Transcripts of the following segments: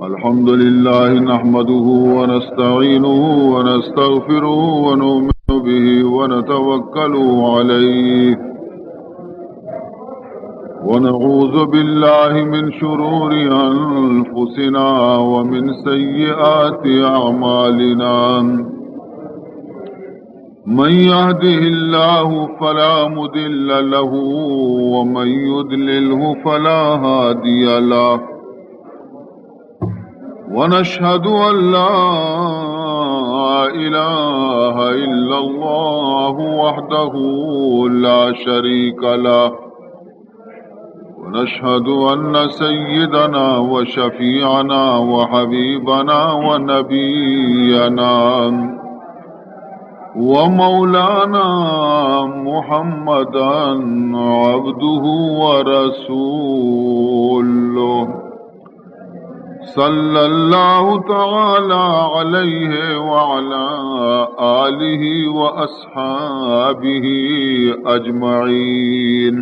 الحمد لله نحمده ونستعينه ونستغفره ونؤمن به ونتوكل عليه، ونعوذ بالله من شرور أنفسنا ومن سيئات أعمالنا. من يهده الله فلا مضل له، ومن يضلله فلا هادي له. ونشهد أن لا إله إلا الله وحده لا شريك له، ونشهد أن سيدنا وشفيعنا وحبيبنا ونبينا ومولانا محمدا عبده ورسوله، صلى الله تعالى عليه وعلى آله وأصحابه أجمعين.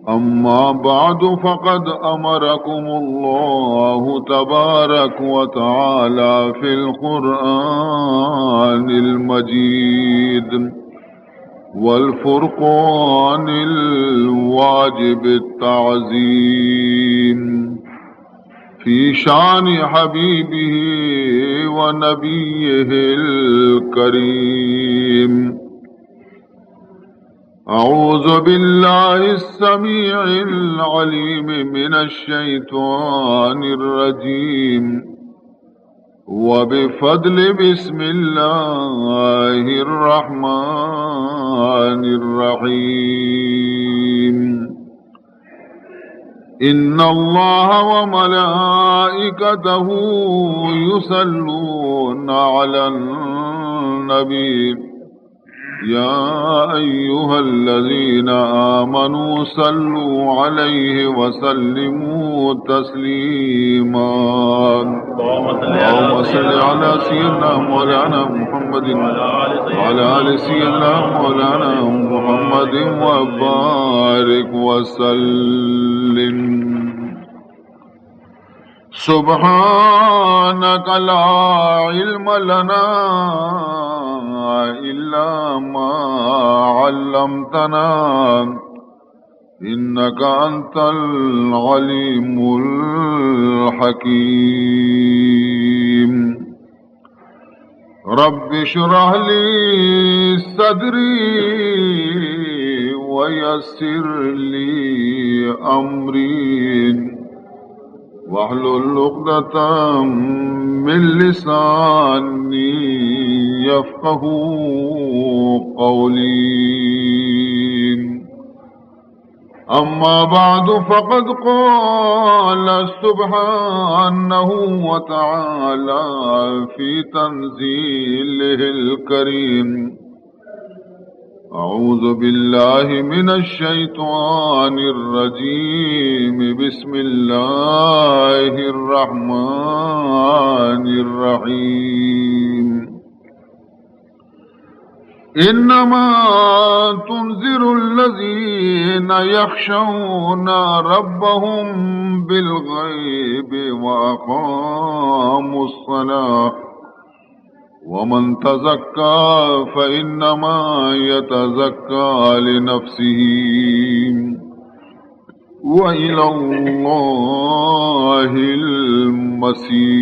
أما بعد، فقد أمركم الله تبارك وتعالى في القرآن المجيد والفرقان الواجب التعظيم في شان حبيبه ونبيه الكريم. أعوذ بالله السميع العليم من الشيطان الرجيم. وبفضل بسم الله الرحمن الرحيم. إن الله وملائكته يصلون على النبي، يا أيها الذين آمنوا صلوا عليه وسلموا تسليما. اللهم صل على سيدنا مولانا محمد وعلى آل سيدنا مولانا محمد وبارك وسلم. سبحانك لا علم لنا إلا ما علمتنا، إنك أنت العليم الحكيم. رب اشرح لي صدري ويسر لي أمري واحلل عقدة من لساني يفقهوا قولي. أما بعد، فقد قال سبحانه وتعالى في تنزيله الكريم: أعوذ بالله من الشيطان الرجيم. بسم الله الرحمن الرحيم. إنما تنذر الذين يخشون ربهم بالغيب وأقاموا الصلاة ومن تزكى فإنما يتزكى لنفسه وإلى الله المصير.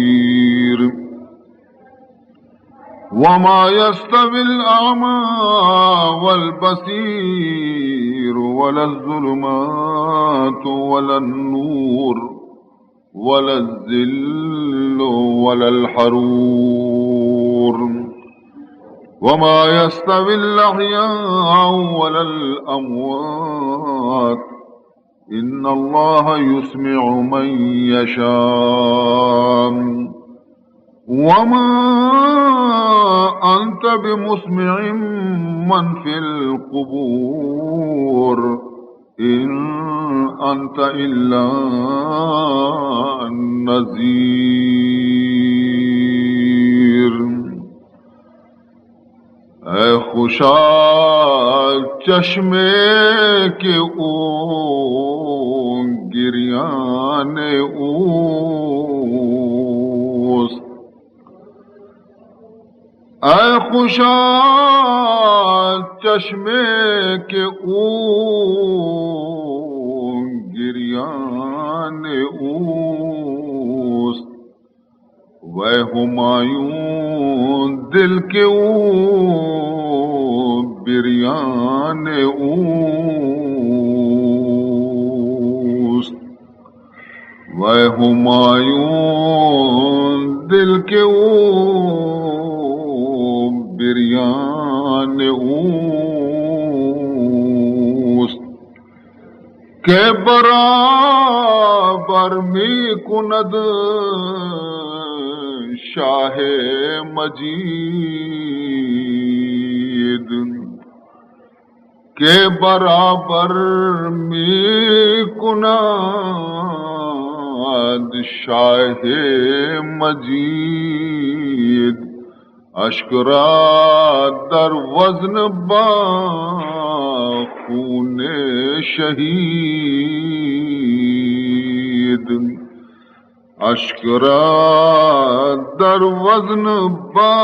وما يستوي الأعمى والبصير ولا الظلمات ولا النور ولا الظل ولا الحرور وما يستوي الأحياء ولا الأموات إن الله يسمع من يشاء وما أنت بمسمع من في القبور إن أنت إلا نذير. اے خوشا چشمے کہ او گریان او اے خوشا چشمے کہ او گریان اوست، وے ہمایوں دل کہ او بریان اوست۔ وے ہمایوں دل کہ او بریان اوست، کہ برابر می کند شاہ مجید۔ کہ برابر می کند شاہ مجید، اشک را در وزن با خون شہید۔ اشک را در وزن با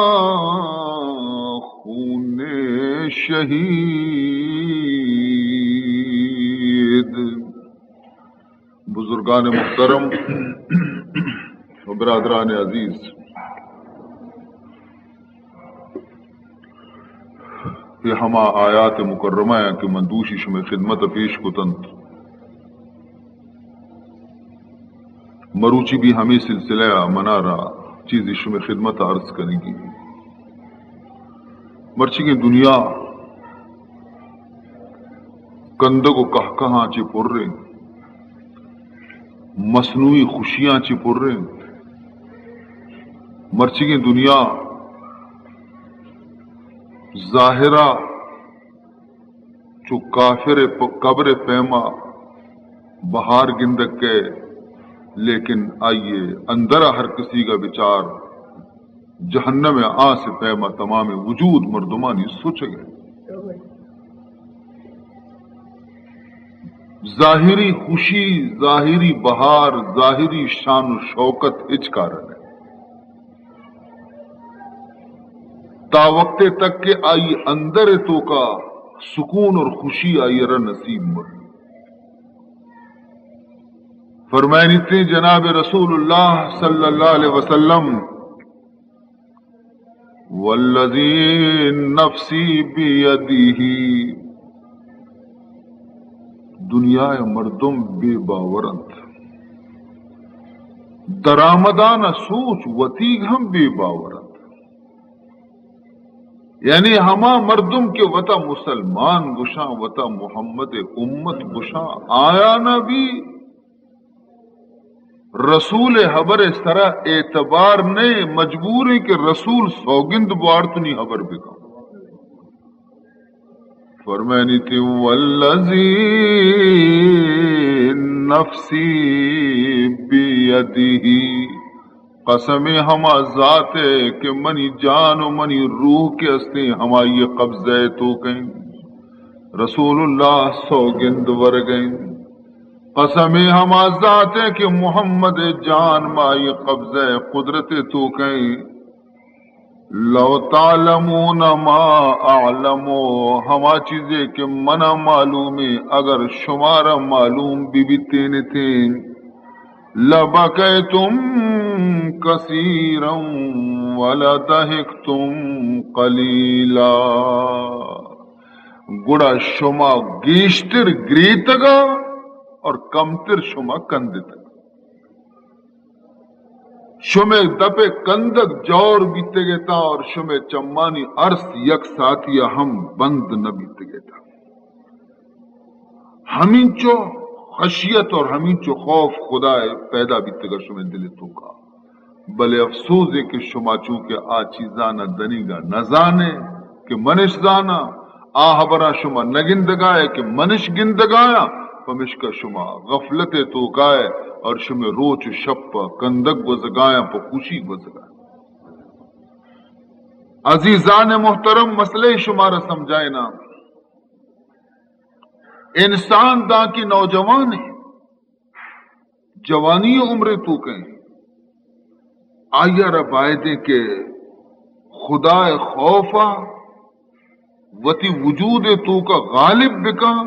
خون شہید۔ بزرگان محترم و برادران عزیز، اے ہما آیات مکرمہ اَنت کہ من دوشی شمئے خدمت ءَ پیش کتنت۔ مروچی بھی ہمے سلسلہ ءَ منارا چیزے شمئے خدمت ءَ عرض کنگی۔ مرچیگیں دنیا کندگ و کہکہاں چہ پر اِنت، مصنوعی خوشیاں چہ پر اِنت۔ مرچیگیں دنیا ظاہرا چو کافر ءِ پ-، قبر ءِ پیما بہار گندگ کئے، لیکن آئی ءِ اندر ءَ ہر کسیگ ءَ بچار، جہنم ءِ آس ءِ پیما تمام وجود مردمانی سچگ ءَ۔ ظاہری خوشی، ظاہری بہار، ظاہری شان و شوکت ہچ کار نہ، تا وقتے تک کہ آئی اندر ءِ توکا سکون اور خوشی آئی ءَ را نصیب مہ بی۔ فرمائنیتے جناب رسول اللہ صلی اللہ علیہ وسلم، والذی نفسی بیدہ، دنیا ءِ مردم بے باور اَنت۔ درآمدان ءَ سوچ، وتیگ ہم بے باور اَنت۔ یعنی ہما مردم کہ وتا مسلمان گشاں، وتا محمد ءِ امت گشاں، آیانا بھی رسول ءِ ہبر ءِ سرا اعتبار نہ، مجبور ایں کہ رسول سوگند بوارت نی ہبر بکن۔ فرمائنیتے، والذی نفسی بیدہ، قسم ہما ذات ءِ کہ منی جان و منی روح کہ استیں ہمائی ءِ قبضہ ءِ توک ایں۔ رسول اللہ سوگند ورگ ءَ ایں۔ قسم ہما ذات ءِ کہ محمد ءِ جان مائی قبضہ ءِ قدرت ءِ توک ایں۔ لو تعلمون ما اعلم، ہما چیزے کہ منا معلوم ایں، اگر شمارا معلوم بہ بیتینتیں، لبکیتم کثیرا ولضحکتم قلیلا، گڑا شما گیشتر گریتگا اور کمتر شما کندتگ۔ شمئے دپ ءِ کندگ جور بیتگ اتاں اور شمئے چمانی ارس یک ساعتی ءَ ہم بند نہ بیتگ اتاں۔ ہمینچو خشیت اور ہمینچو خوف خدا ءِ پیدا بیتگ ءَ شمئے دل ءِ توکا۔ بلے افسوز ایں کہ شما چونکہ آ چیزاں دنیگا نہ زانے کہ منش زاناں، آ ہبراں شما نہ گندگائے کہ منش گندگایاں، پمشکا شما غفلت ءِ توکائے اور شمئے روچ و شپ پہ کندگ گوزگایاں، پہ خوشی گوزگایاں۔ عزیزان محترم، مسئلہ شمارا سمجھائیناں۔ انسان دانکہ نوجوان ایں، جوانی عمر ءِ توک ایں، آئی ءَ را باید ایں کہ خدائے خوف ءَ وتی وجود ءِ توکا غالب بکن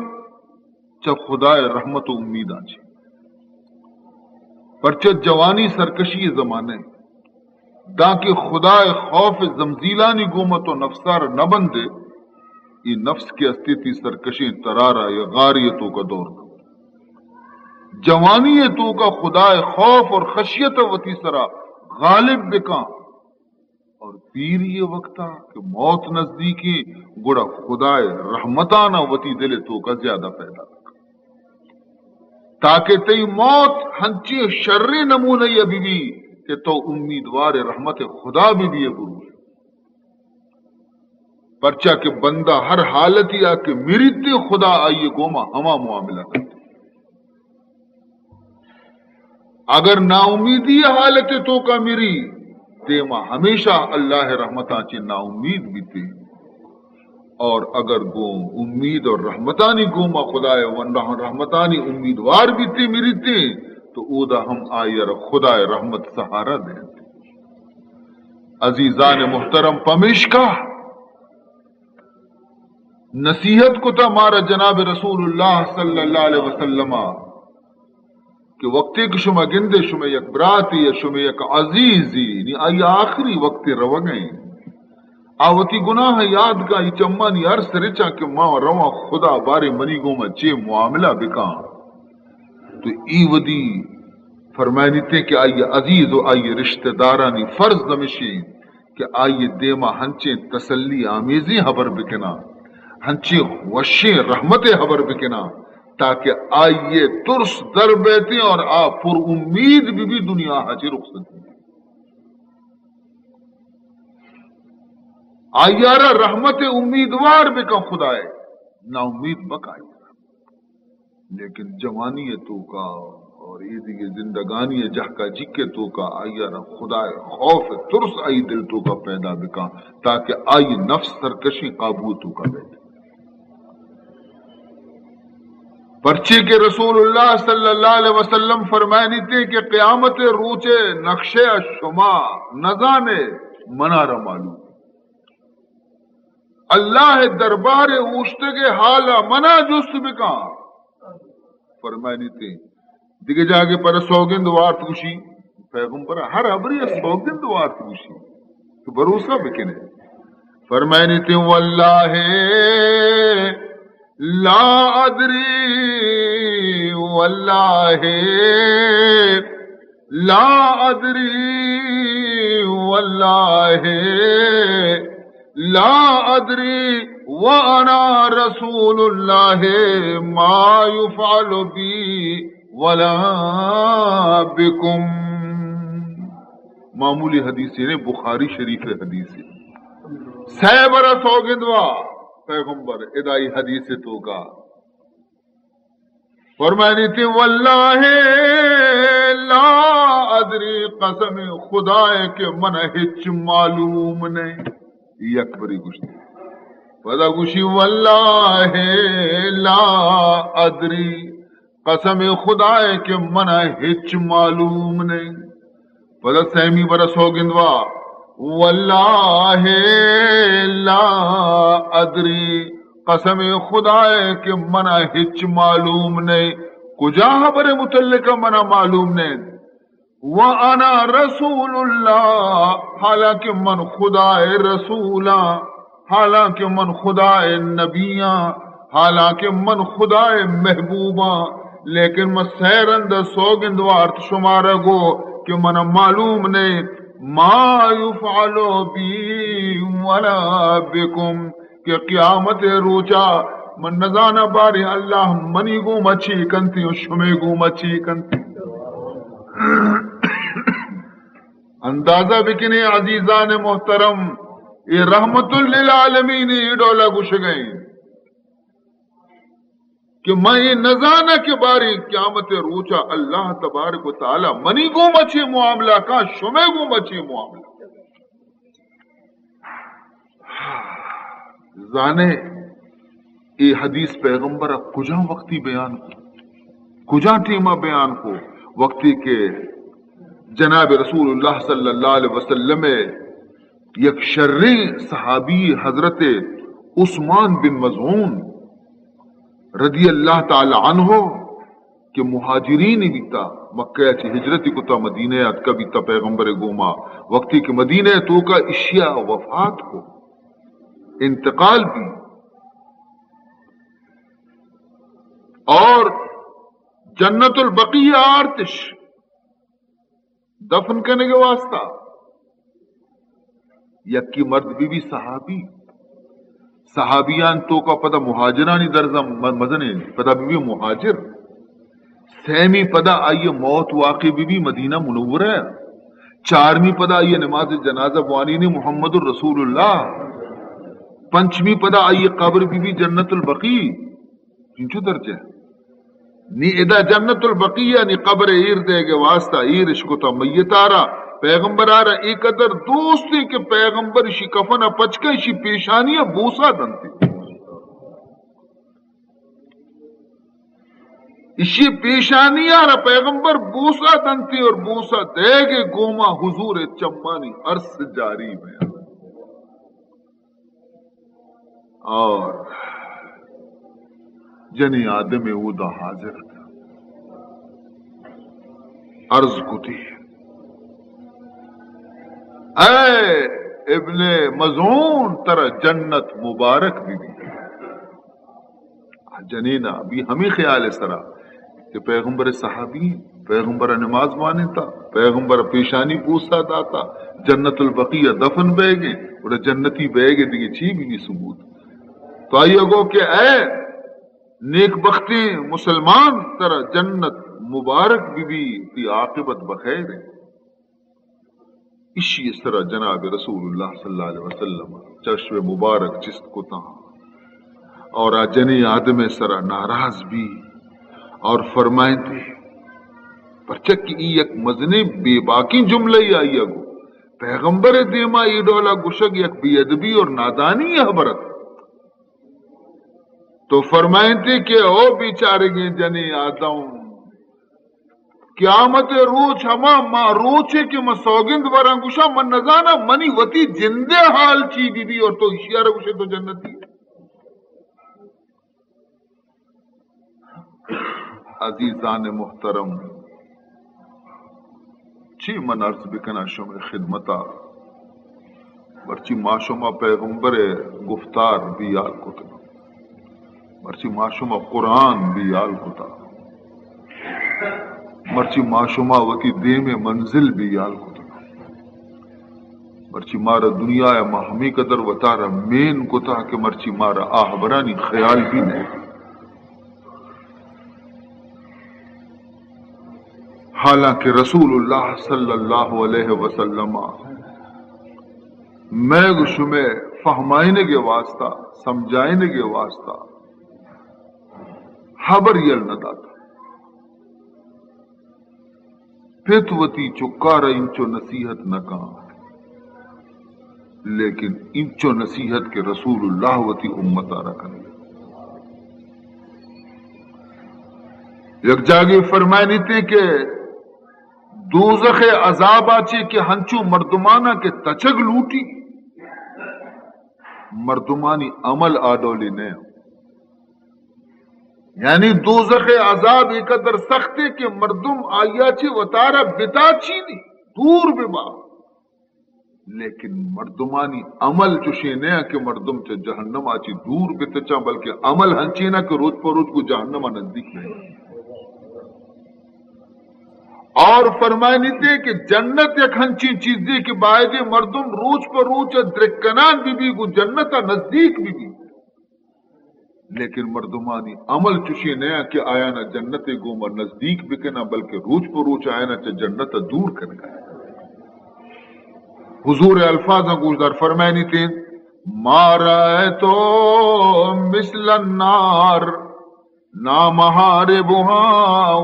چہ خدائے رحمت و امیداں چہ۔ پرچہ جوانی سرکشی ءِ زمانہ اِنت، دانکہ خدائے خوف ءِ زمزیلانی گوما تو نفس ءَ را نہ بندے، اے نفس کہ استی تئی سرکشیں ترارا یا غاری ءِ توکا دور دنت۔ جوانی ءِ توکا خدائے خوف اور خشیت ءَ وتی سرا غالب بکن۔ اور پیری ءِ وقتا کہ موت نزدیکیں، گڑا خدائے رحمتانا وتی دل ءِ توکا زیادہ پیدا بکن، تاکہ تئی موت ہنچیں شریں نمونہ ءَ بہ بی کہ تو امیدوار رحمت خدا بہ بی ءُ بروئے۔ پرچا کہ بندہ ہر حالتی ءَ کہ مریت، خدا آئی ءِ گوما ہما معاملہ کنت۔ اگر ناامیدی ءِ حالت ءِ توکا مری، دیما ہمیشہ اللہ ءِ رحمتاں چہ ناامید بیتے، اور اگر گوں امید اور رحمتانی گوما خدائے ون رح-، رحمتانی امیدوار بیتے مریتے، تو اودا ہم آئی ءَ را خدائے رحمت سہارا دینت۔ عزیزان محترم، پمیشکا نصیحت کتا مارا جناب رسول اللہ صلی اللہ علیہ وسلم کہ وقتے کہ شما گندے، شما یک براتے یا شما یک عزیزے، یعنی آئی آخری وقت روگ ءَ، آ وتی گناہ یاد کا، ای چمانی ہر سرچا کہ ما رواں خدا بارے منی گوما چے معاملہ بکاں۔ تو ای ودی فرمائنیتے کہ آئی عزیز و آئی رشتہ دارانی فرض ہمشی کہ آئی دیما ہنچیں تسلی آمیزیں ہبر بکناں، ہنچیں وشیں رحمت ہبر بکناں، تاکہ آئی ترس در بیتیں اور آ پر امید بہ بی دنیا ءَ چہ رخصت بہ بی۔ آئی ءَ را رحمت امیدوار بکن خدائے، ناامید مکن۔ لیکن جوانی ءِ توکا اور اے دگہ زندگانی ءِ جہکا جیک ءِ توکا آئی ءَ را خدائے خوف ءُ ترس آئی دل توکا پیدا بکن، تاکہ آئی نفس سرکشیں قابو ءِ توکا بیت۔ پرچے کہ رسول اللہ صلی اللہ علیہ وسلم فرمائنیتے کہ قیامت ءِ روچ ءِ نقشہ ءَ شما نزانے، منا را معلوم۔ اللہ ءِ دربار ءَ اوشتگ ءِ حال ءَ منا جست بکن۔ فرمائنیتے دگہ جاگے پر سوگند وارت گوشی، پیغمبر ہر ہبری سوگند وارت گوشی، تو بھروسہ بکنے۔ فرمائنیتے واللہ لا ادری، واللہ لا ادری، واللہ لا ادری وانا رسول اللہ ما یفعل بی ولا بکم۔ معمولی حدیثے نے، بخاری شریف ءِ حدیثے۔ سئے برا سوگند وا پیغمبر ادائی حدیث ءِ توکا۔ فرمائنیتے واللہ لا ادری، قسم خدا ءِ کہ من ہچ معلوم نہیں۔ یک بری گوشتی۔ پدا گوشی واللہ لا ادری، قسم خدا ءِ کہ من ہچ معلوم نہیں۔ پدا سیمی برا سوگند وا، واللہ لا ادری، قسم خدا ءِ کہ منا ہچ معلوم نہیں، کجا ہبر متعلق منا معلوم نہیں۔ وانا رسول اللہ، حالانکہ من خدا ءِ رسولاں، حالانکہ من خدا ءِ نبیاں، حالانکہ من خدا ءِ محبوباں، لیکن من سئے رند ءَ سوگند وارت شمارا گو کہ من معلوم نہیں ما یفعل بی ولا بکم، کہ قیامت ءِ روچا من نزاناں باریں اللہ منی گوما چی کنتی و شمے گوما چی کنتی۔ اندازہ بکنے عزیزان محترم، اے رحمت للعالمین اے ڈولا گوشگئیں کہ من اے نزاناں کہ باریں قیامت ءِ روچا اللہ تبارک و تعالی منی گوما چے معاملہ کاں، شمے گوما چے معاملہ۔ زانے اے حدیث پیغمبر ءَ کجام وقتی بیان کو؟ کجام ٹیما بیان کو؟ وقتی کہ جناب رسول اللہ صلی اللہ علیہ وسلم ءِ یک شریں صحابی حضرت عثمان بن مظعون رضی اللہ تعالی عنہ کہ مہاجرین بیتا، مکہ چہ ہجرت کتا، مدینہ اتکا بیتا پیغمبر گوما، وقتی کہ مدینہ توکا اشیا وفات کو، انتقال بی، اور جنت البقیع آرتش دفن کنگ واسطہ۔ یکی مرد بی بی صحابی، صحابیان توکا پدا مہاجرانی درزا م-، مزنیں، پدا بی بی مہاجر، سیمی پدا آئی موت واقع بی بی مدینہ منورہ، چارمی پدا آئی نماز جنازہ بوانینی محمد رسول اللہ، پنچمی پدا آئی قبر بی بی جنت البقیع۔ انچو درجہ۔ نی ادا جنت البقیع نی قبر ایر دے گے واسطہ ایر اشکتا میتارا، پیغمبرارا اے قدر دوستی کہ پیغمبر اشی کفن پچکا اشی پیشانی بوسا دنتی۔ اشی پیشانی را پیغمبر بوسا دنتی اور بوسا دے گے گوما حضور چمانی عرص جاری میں۔ اور جنی آدم اودا حاضر ات۔ عرض کتی، اے ابن مظعون، ترا جنت مبارک بی بی۔ جنینا بی ہمیں خیال سرا کہ پیغمبر صحابی، پیغمبر نماز وانتا، پیغمبر پیشانی بوسا داتا، جنت البقیع دفن بے گے، اور جنتی بے گے دیگه چی بی بی ثبوت؟ تو آئی گو کہ اے نیک بختیں مسلمان، ترا جنت مبارک بی بی، تی عاقبت بخیر ہے۔ اشی سرا جناب رسول اللہ صلی اللہ علیہ وسلم چشم مبارک چست کتاں اور آ جنی آدم سرا ناراض بی اور فرمائنتے، پرچہ کہ ای یک مزنیں بے باکیں جملہ ای آئی گو، پیغمبر دیما ای ڈولا گشگ یک بے ادبی اور نادانی خبرت۔ تو فرمائنتے کہ او بیچارگیں جنی آدم، قیامت روچ ہما ما روچے کہ من سوگند وراں گوشاں، من نزاناں منی وتی جندے حال چی بی بی اور تو اشیارا گوشے تو جنتی۔ عزیزان محترم، چی من عرض بکناں شمئے خدمتا، مرچی ما شما پیغمبر گفتار بیال کتگ، مرچی ما شما قرآن بیال کتا، مرچی ما شما وتی دیم منزل بیال کتا، مرچی مارا دنیا ما ہمیں قدر وتارا مین کتا کہ مرچی مارا آ حبرانی خیال بھی نہیں۔ حالانکہ رسول اللہ صلی اللہ علیہ وسلم مئے گو شمئے فہمائینگ واسطہ، سمجھائینگ واسطہ حبر یل نہ دات۔ پت وتی چکارا انچو نصیحت نہ کاں، لیکن انچو نصیحت کہ رسول اللہ وتی امت آرا کنے۔ یک جاگے فرمائنیتے کہ دوزخ عذابا چے کہ ہنچو مردمانا کہ تچگ لوٹی، مردمانی عمل آ ڈولی نہ۔ یعنی دوزخ عذاب اے قدر سختے کہ مردم آیا چے وتارا بتا چینی، دور ببا۔ لیکن مردمانی عمل چوشیں نہ کہ مردم چہ جہنم آ چی دور بتچاں، بلکہ عمل ہنچینا کہ روچ پہ روچ کو جہنم آ نزدیک نہ۔ اور فرمائنیتے کہ جنت یک ہنچیں چیزے کہ باید مردم روچ پہ روچ درکنان بی بی، کو جنت آ نزدیک بی بی۔ لیکن مردمانی عمل چوشیں نہ کہ آیانا جنت گوما نزدیک بکناں، بلکہ روچ پہ روچ آیانا چہ جنت دور کنگا۔ حضور الفاظاں گوشدار فرمائنیتے، ما رأیت مثل النار نا محاربها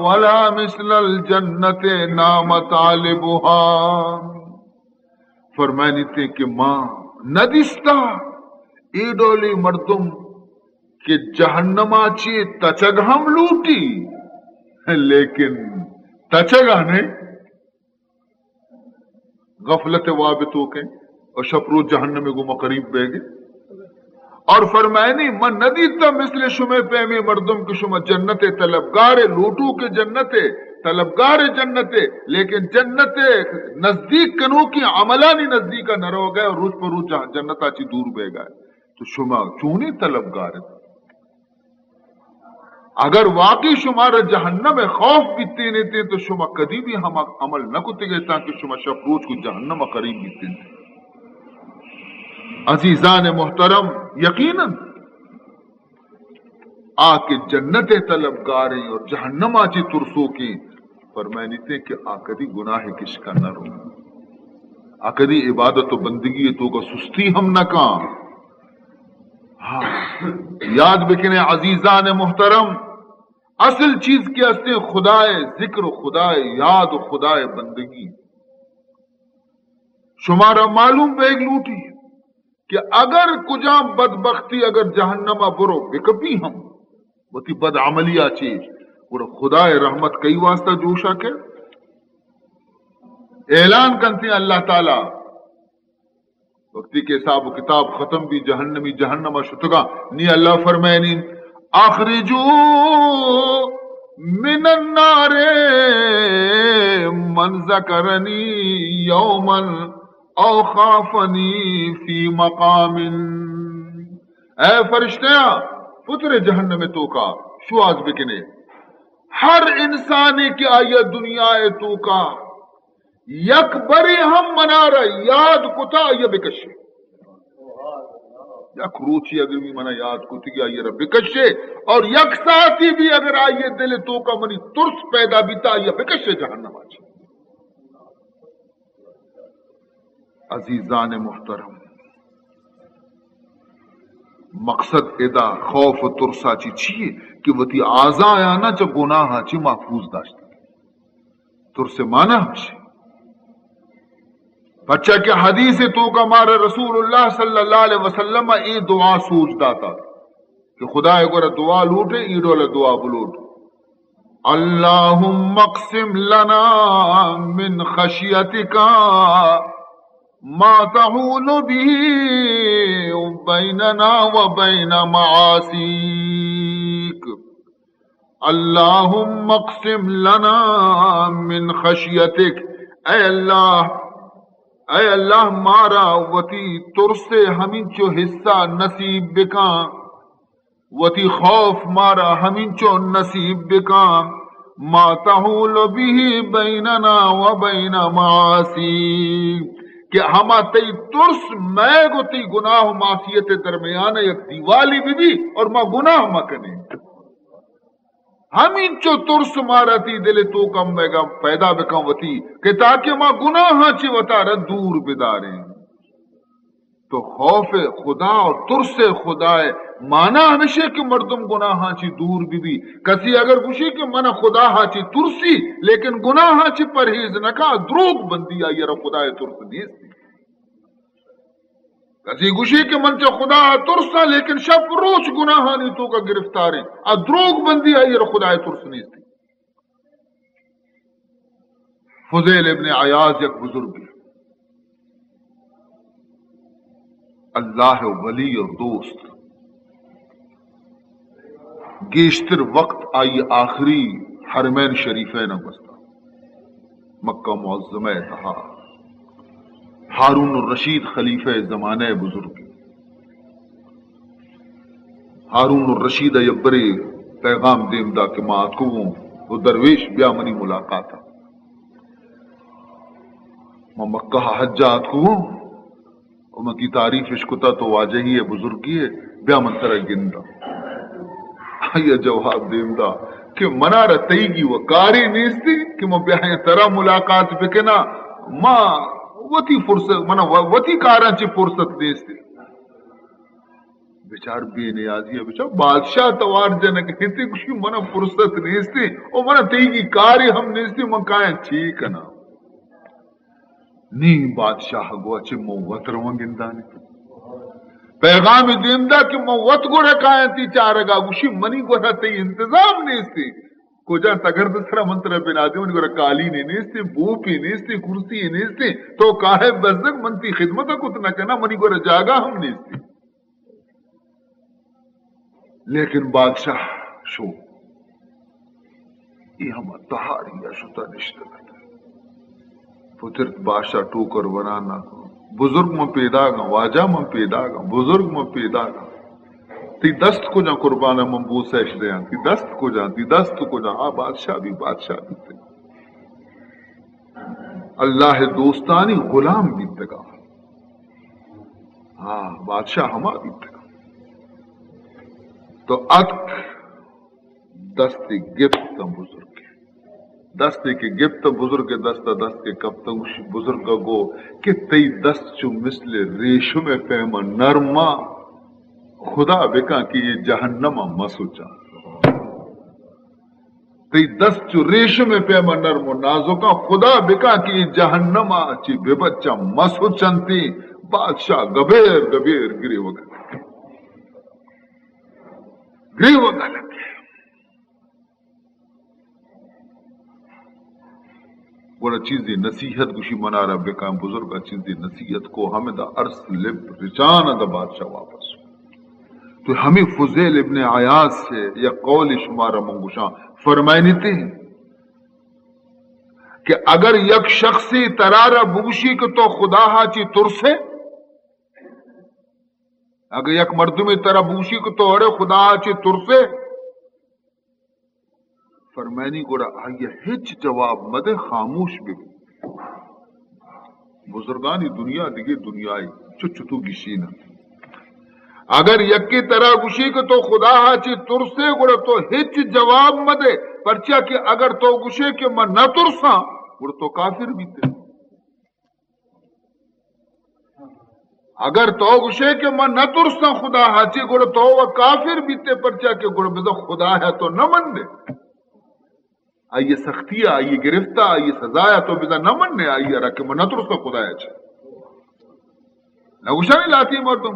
ولا مثل الجنة نا مطالبها۔ فرمائنیتے کہ ما ندیستا اے ڈولی مردم کہ جہنما چے تچگ ہم لوٹی، لیکن تچگا نے غفلت واب توکیں۔ اور شپ روچ جہنم گوما قریب بیگے۔ اور فرمائنی، من ندیتا مثل شمے پیمیں مردم کہ شما جنت طلبگار، لوٹوک جنت طلبگار جنت، لیکن جنت نزدیک کنوکیں عملانی نزدیک نہ روگے اور روچ پر روچ جہ-، جنتا چی دور بیگے۔ تو شما چونیں طلبگار؟ اگر واقعی شمارا جہنم خوف بیتینیتے تو شما کدی بھی ہما عمل نہ کتگے تاکہ شما شپ روچ کو جہنم قریب بیتینیتے۔ عزیزان محترم، یقیناً آ کہ جنت طلبگاریں اور جہنما چی ترسوکیں، فرمائنیتے کہ آ کدی گناہ کشکا نہ رو، آ کدی عبادت و بندگی توکا سستی ہم نہ کاں۔ ہاں، یاد بکنے عزیزان محترم، اصل چیز کہ ہستیں خدائے ذکر و خدائے یاد و خدائے بندگی۔ شمارا معلوم بیگ لوٹی کہ اگر کجام بدبختی اگر جہنم برو بکپی ہم، وتی بد عملی آ چی، گڑا خدائے رحمت کئی واسطہ جوشا کے؟ اعلان کنتی اللہ تعالی، وقتی کہ حساب و کتاب ختم بی، جہنمی جہنم شتگا، نی اللہ فرمائنی، اخرجوا من النار من ذکرنی یوما او خافنی فی مقام۔ اے فرشتیاں، پتر جہنم توکا شواز بکنے۔ ہر انسانی کہ آئی دنیا توکا یک برے ہم منارا یاد کتا، آئی بکشے۔ یک روچی اگر بھی منا یاد کتگی، آئی را بکشے، اور یک ساعتی بھی اگر آئی دل توکا منی ترس پیدا بیتا، آئی بکشے جہنم آ چی۔ عزیزان محترم، مقصد ادا خوف و ترسا چی چیے کہ وتی آزایانا چہ گناہاں چی محفوظ داشت۔ ترس مانا ہمشی۔ پچا کہ حدیث توکا مارا رسول اللہ صلی اللہ علیہ وسلم اے دعا سوچ داتا کہ خدائے گورا دعا لوٹے، اے ڈول دعا بلوٹ۔ اللهم اقسم لنا من خشيتك ما تحول به بيننا وبين معاصيك. اللهم اقسم لنا من خشيتك. اے اللہ، اے اللہ، مارا وتی ترس ہمینچو حصہ نصیب بکاں۔ وتی خوف مارا ہمینچو نصیب بکاں، ما تحول به بیننا و بین معاصیک، کہ ہما تئی ترس مئیگ و تئی گناہ و معصیت درمیان یک دیوالی بہ بی اور ما گناہ مکنیں۔ ہمینچو ترس مارا تئی دل توک ہم مئیگا پیدا بکن وتی، کہ تاکہ ما گناہاں چہ وتارا دور بداریں۔ تو خوف خدا اور ترس خدا ء مانا ہمیشہ کہ مردم گناہاں چی دور بہ بی۔ کسی اگر گوشی کہ من خدا ہا چی ترسی لیکن گناہاں چی پرہیز نہ کا، دروگ بندی، آئی را خدا ء ترس نیستی۔ کسی گوشی کہ من چہ خدا ء ترساں لیکن شپ روچ گناہانی توکا گرفتاریں، آ دروگ بندی، آئی را خدا ء ترس نیستی۔ فضیل ابن عیاض یک بزرگے، اللہ ء ولی اور دوست، گیشتر وقت آئی آخری حرمین شریفین ء گوستا، مکہ معظمہ ء تہا۔ ہارون الرشید خلیفہ ء زمانہ ء بزرگے۔ ہارون الرشید ء یک برے پیغام دیم دا کہ ما اتکگوں و درویش بیا منی ملاقات ء۔ ما مکہ ء حج ء اتکگوں و من تئی تعریف اش کتا، تو واجہی ء بزرگی ء، بیا من ترا گنداں۔ آئی ء جواب دیم دا کہ منارا تئیگی و کارے نیستی کہ من بیایاں ترا ملاقات بکناں، ما وتی فرصت، من و-، وتی کاراں چہ فرصت نیستی۔ بچار بے نیازی ء، بچار بادشاہ توار جنگ انت، گوشی من فرصت نیستی و من تئیگی کارے ہم نیستی، من کایاں چی کناں؟ نی بادشاہ گوا چہ من وت رواں گندانی۔ پیغام دیم دا کہ من وت گڑا کایاں تئی چارگا، گوشی منی گورا تئی انتظام نیستی۔ کجا تگرد سرا من ترا بنا دے، منی گورا قالین نیستے، بوپی نیستے، کرسی نیستے، تو کاہے بزگ، من تی خدمت کت نہ کنا، منی گورا جاگہ ہم نیستے۔ لیکن بادشاہ شو، اے ہما تہاری ء شتا نشتگ ات۔ پترت بادشاہ ٹوکر وران ء، بزرگ من پیداگاں، واجہ من پیداگاں، بزرگ من پیداگاں۔ تی دست کجا قربان ء من بوسہ اش دیاں، تی دست کجا، تی دست کجا؟ آ بادشاہ بی، بادشاہ بیتگ۔ اللہ ء دوستانی غلام بیتگا۔ ہاں، بادشاہ ہما بیتگ۔ تو اتک، دستے گپت بزرگ۔ دستے کہ گپت بزرگ، دست دست کہ کپت، بزرگ گو کہ تئی دست چو مثل ریشم پیم نرما، خدا بکن کہ یہ جہنم مسوچاں۔ تئی دست چو ریشم پیم نرم و نازکاں، خدا بکن کہ اے جہنم ء چہ ببچاں مسوچنتی۔ بادشاہ گبیر گبیر گریوگ ء لگے، گریوگ ء لگے۔ گڑا چیزے نصیحت گوشی، منارا بکن بزرگ ء چیزے نصیحت کو، ہمدا ارس لب رچان ء دا بادشاہ واپس۔ تو ہمیں فضیل ابن عیاض سے یک قول شمارا من گوشاں، فرمائنیتے کہ اگر یک شخصی ترارا بگوشی کہ تو خدا ہا چی ترسے، اگر یک مردمی ترا بگوشی کہ تو ارے خدا ہا چی ترسے، فرمانی گڑا آئی ء ہچ جواب مدے، خاموش ببی۔ بزرگانی دنیا دگہ دنیائی، چچ تو گشین انت۔ اگر یکے ترا گوشی کہ تو خدا ہا چی ترسے، گڑا تو ہچ جواب مدے، پرچا کہ اگر تو گوشے کہ من نہ ترساں، گڑا تو کافر بیتے۔ اگر تو گوشے کہ من نہ ترساں خدا ہا چی، گڑا تو و کافر بیتے، پرچا کہ گڑا بزاں خدا ہے تو نہ مندے۔ آئی سختی، آئی گرفت، آئی سزا تو بزاں نہ مندے، آئی را کہ من نہ ترساں خدا ہے چی۔ نہ گوشانی لاتی مردم،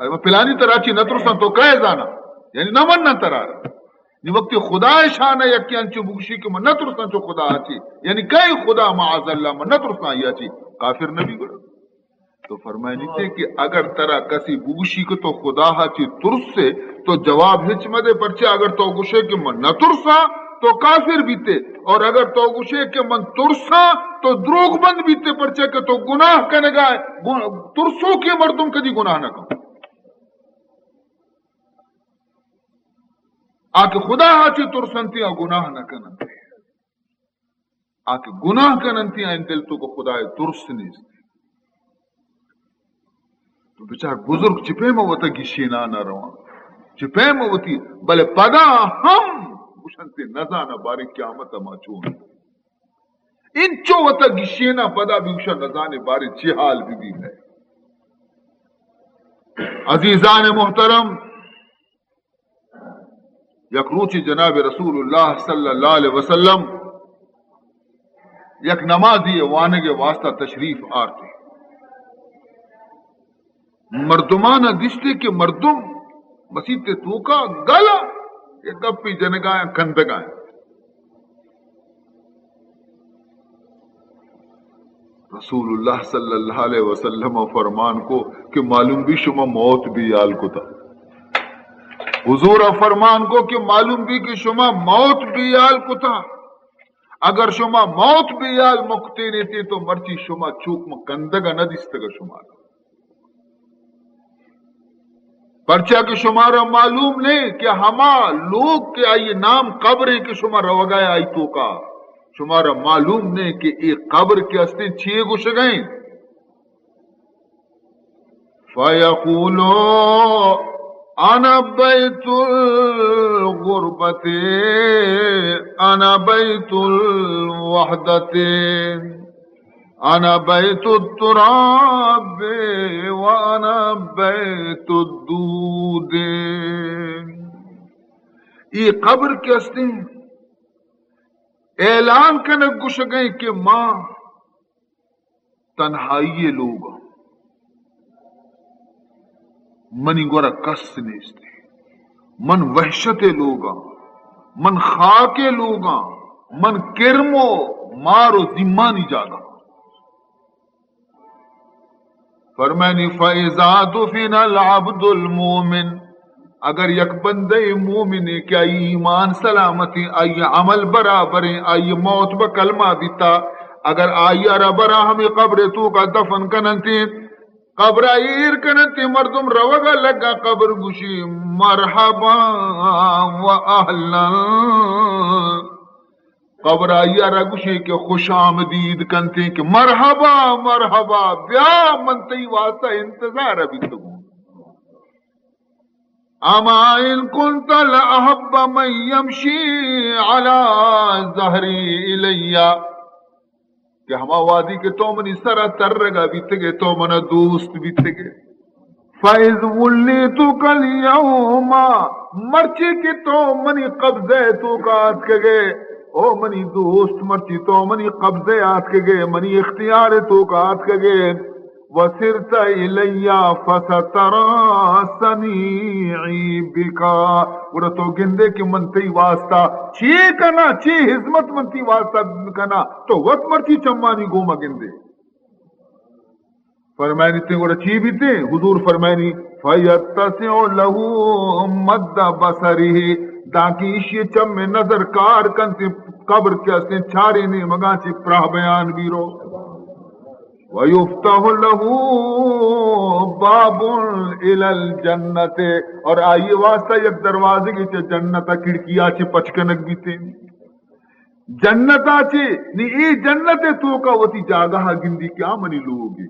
اے من پلانی ترا چی نہ ترساں، تو کئے زانا؟ یعنی نہ منن ترا۔ نی وقتی خدا شان یکی انچو بگوشی کہ من نہ ترساں چو خدا ہا چی، یعنی کئی خدا معاذ اللہ من نہ ترساں آئی ہا چی، کافر نبی گڑا۔ تو فرمائنیتے کہ اگر ترا کسی بگوشی کہ تو خدا ہا چی ترسے، تو جواب ہچ مدے، پرچہ اگر تو گوشے کہ من نہ ترساں، تو کافر بیتے، اور اگر تو گوشے کہ من ترساں، تو دروغ بند بیتے، پرچہ کہ تو گناہ کنگا ہے۔ گن-، ترسوکیں مردم کدی گناہ نہ کن۔ آ کہ خدا ہا چی ترسنتی، آ گناہ نہ کننتی۔ آ کہ گناہ کننتی، آ دل تو کہ خدا ترس نیست۔ تو بچار بزرگ چہ پیم وتا گشینا نہ روان، چہ پیم وتی، بلے پدا ہم گوشنتی نزانہ بارے قیامت ما چون۔ انچو وتا گشینا پدا بھی گوشن نزانے بارے چی حال بھی بھی ہے۔ عزیزان محترم، یک روچے جناب رسول اللہ صلی اللہ علیہ وسلم یک نمازی وانگ واسطہ تشریف آرتے۔ مردمان دیستے کہ مردم مسیت توکا گل ء گپی جنگا ایں، کندگا ایں۔ رسول اللہ صلی اللہ علیہ وسلم ء فرمان کو کہ معلوم بی شما موت بیال کتا۔ حضور ء فرمان کو کہ معلوم بی کہ شما موت بیال کتا۔ اگر شما موت بیال مکتینے تے تو مرچی شما چوک من کندگ ء نہ دیستگ شما۔ پرچا کہ شمارا معلوم نہیں کہ ہما لوگ کہ آئی نام قبر ہیں کہ شما روگا ہے آئی توکا، شمارا معلوم نہیں کہ اے قبر کہ ہستیں چی گوشگئیں۔ فیقولو انا بیت الغربت، انا بیت الوحدت، انا بیت التراب و انا بیت الدود۔ اے قبر کہ ہستیں اعلان کنگ گوشگئیں کہ ما تنہائی لوگاں، منی گورا کس نیست، من وحشت لوگاں۔ من خاک ءِ لوگاں، من کرم و مار و زیمانی جاگہ۔ فرمانی، فَإِذَا دُفِنَ الْعَبْدُ الْمُؤْمِنُ، اگر یک بندہ مومنے کہ آئی ایمان سلامتیں، آئی عمل برابریں، آئی موت بہ کلمہ بیتا، اگر آئی را برا ہمیں قبر توکا دفن کننتیں، قبر ءَ ایر کننت، مردم روگ ءَ لگا، قبر گوشی، مرحبا و اہلا۔ قبر آئی ءَ را گوشی کہ خوش آمدید کنت کہ مرحبا، مرحبا، بیا، من تئی واسطہ انتظار ءَ بیتگوں۔ اما ان کنت لأحب من یمشی علی ظہری الی۔ کہ ہما وہدی کہ تو منی سرا ترگا بیتگے، تو منا دوست بیتگے۔ فَإِذْ وَلِّيتُكَ الْيَوْمَ، مرچی کہ تو منی قبضہ توکا آتکگے، او منی دوست، مرچی تو منی قبضہ آتکگے، منی اختیار توکا آتکگے، وَسِرْتَ إِلَيَّ فَسَتَرَى صَنِيعِي بِكَ، گڑا تو گندے کہ من تئی واسطہ چے کناں، چے ہزمت من تئی واسطہ کناں، تو وت مرچی چمانی گوما گندے۔ فرمائنی تیں گڑا چی بیتیں؟ حضور فرمائنی، فَيَتَّسِعُ لَهُ مَدَّ بَصَرِهِ، دانکہ ایشی چم نظر کار کنت، قبر کہ استیں چاریں نیمگاں چی پراہ بیان بیرو۔ وَيُفْتَحُ لَهُ بَابٌ إِلَى الْجَنَّةِ، اور آئی واسطہ یک دروازگے چہ جنت ءَ کھڑکی ءَ چہ پچ کنگ بیتیں۔ جنت ءَ چہ، نی اے جنت ءِ توکا وتی جاگہ ءَ گندی کہ آ منی لوگے۔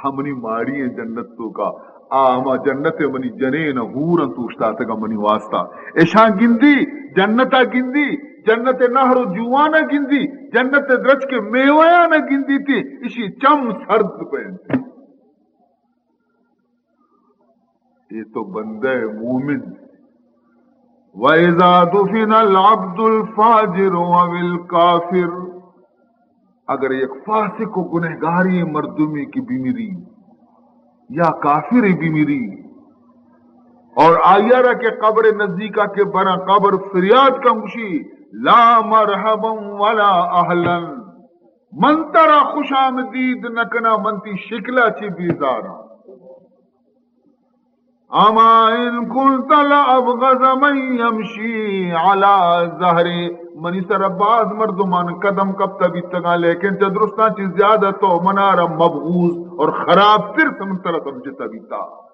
آ منی ماڑی ایں جنت توکا، آ ہما جنت ءِ منی جنین ءُ حور انت اوشتاتگاں منی واسطہ۔ اشاں گندی، جنت ءَ گندی، جنت ءِ نہر ءُ جوان ءَ گندی، جنت ءِ درچک ءِ میویان ءَ گندی تی، اشی چم سرد بینت۔ اے تو بندہ مومن۔ وَإِذَا دُفِنَ الْعَبْدُ الْفَاجِرُ أَوِ الْكَافِرُ، اگر یک فاسق و گنہگاریں مردمے کہ بمری یا کافرے بمری، اور آئی ءَ را کہ قبر نزدیکا کہ براں، قبر فریاد کن، گوشی، لا مرحبا ولا اہلا، من ترا خوش آمدید نہ کناں، من تی شکلا چی بیزاراں۔ اما ان کنت لابغض من یمشی علی ظہری، منی سر باز مردمان قدم کپتہ بیتگاں، لیکن چہ درستاں چی زیادہ تو منارا مبغوض اور خراب تر سم-، ترا سمجھتہ بیتا۔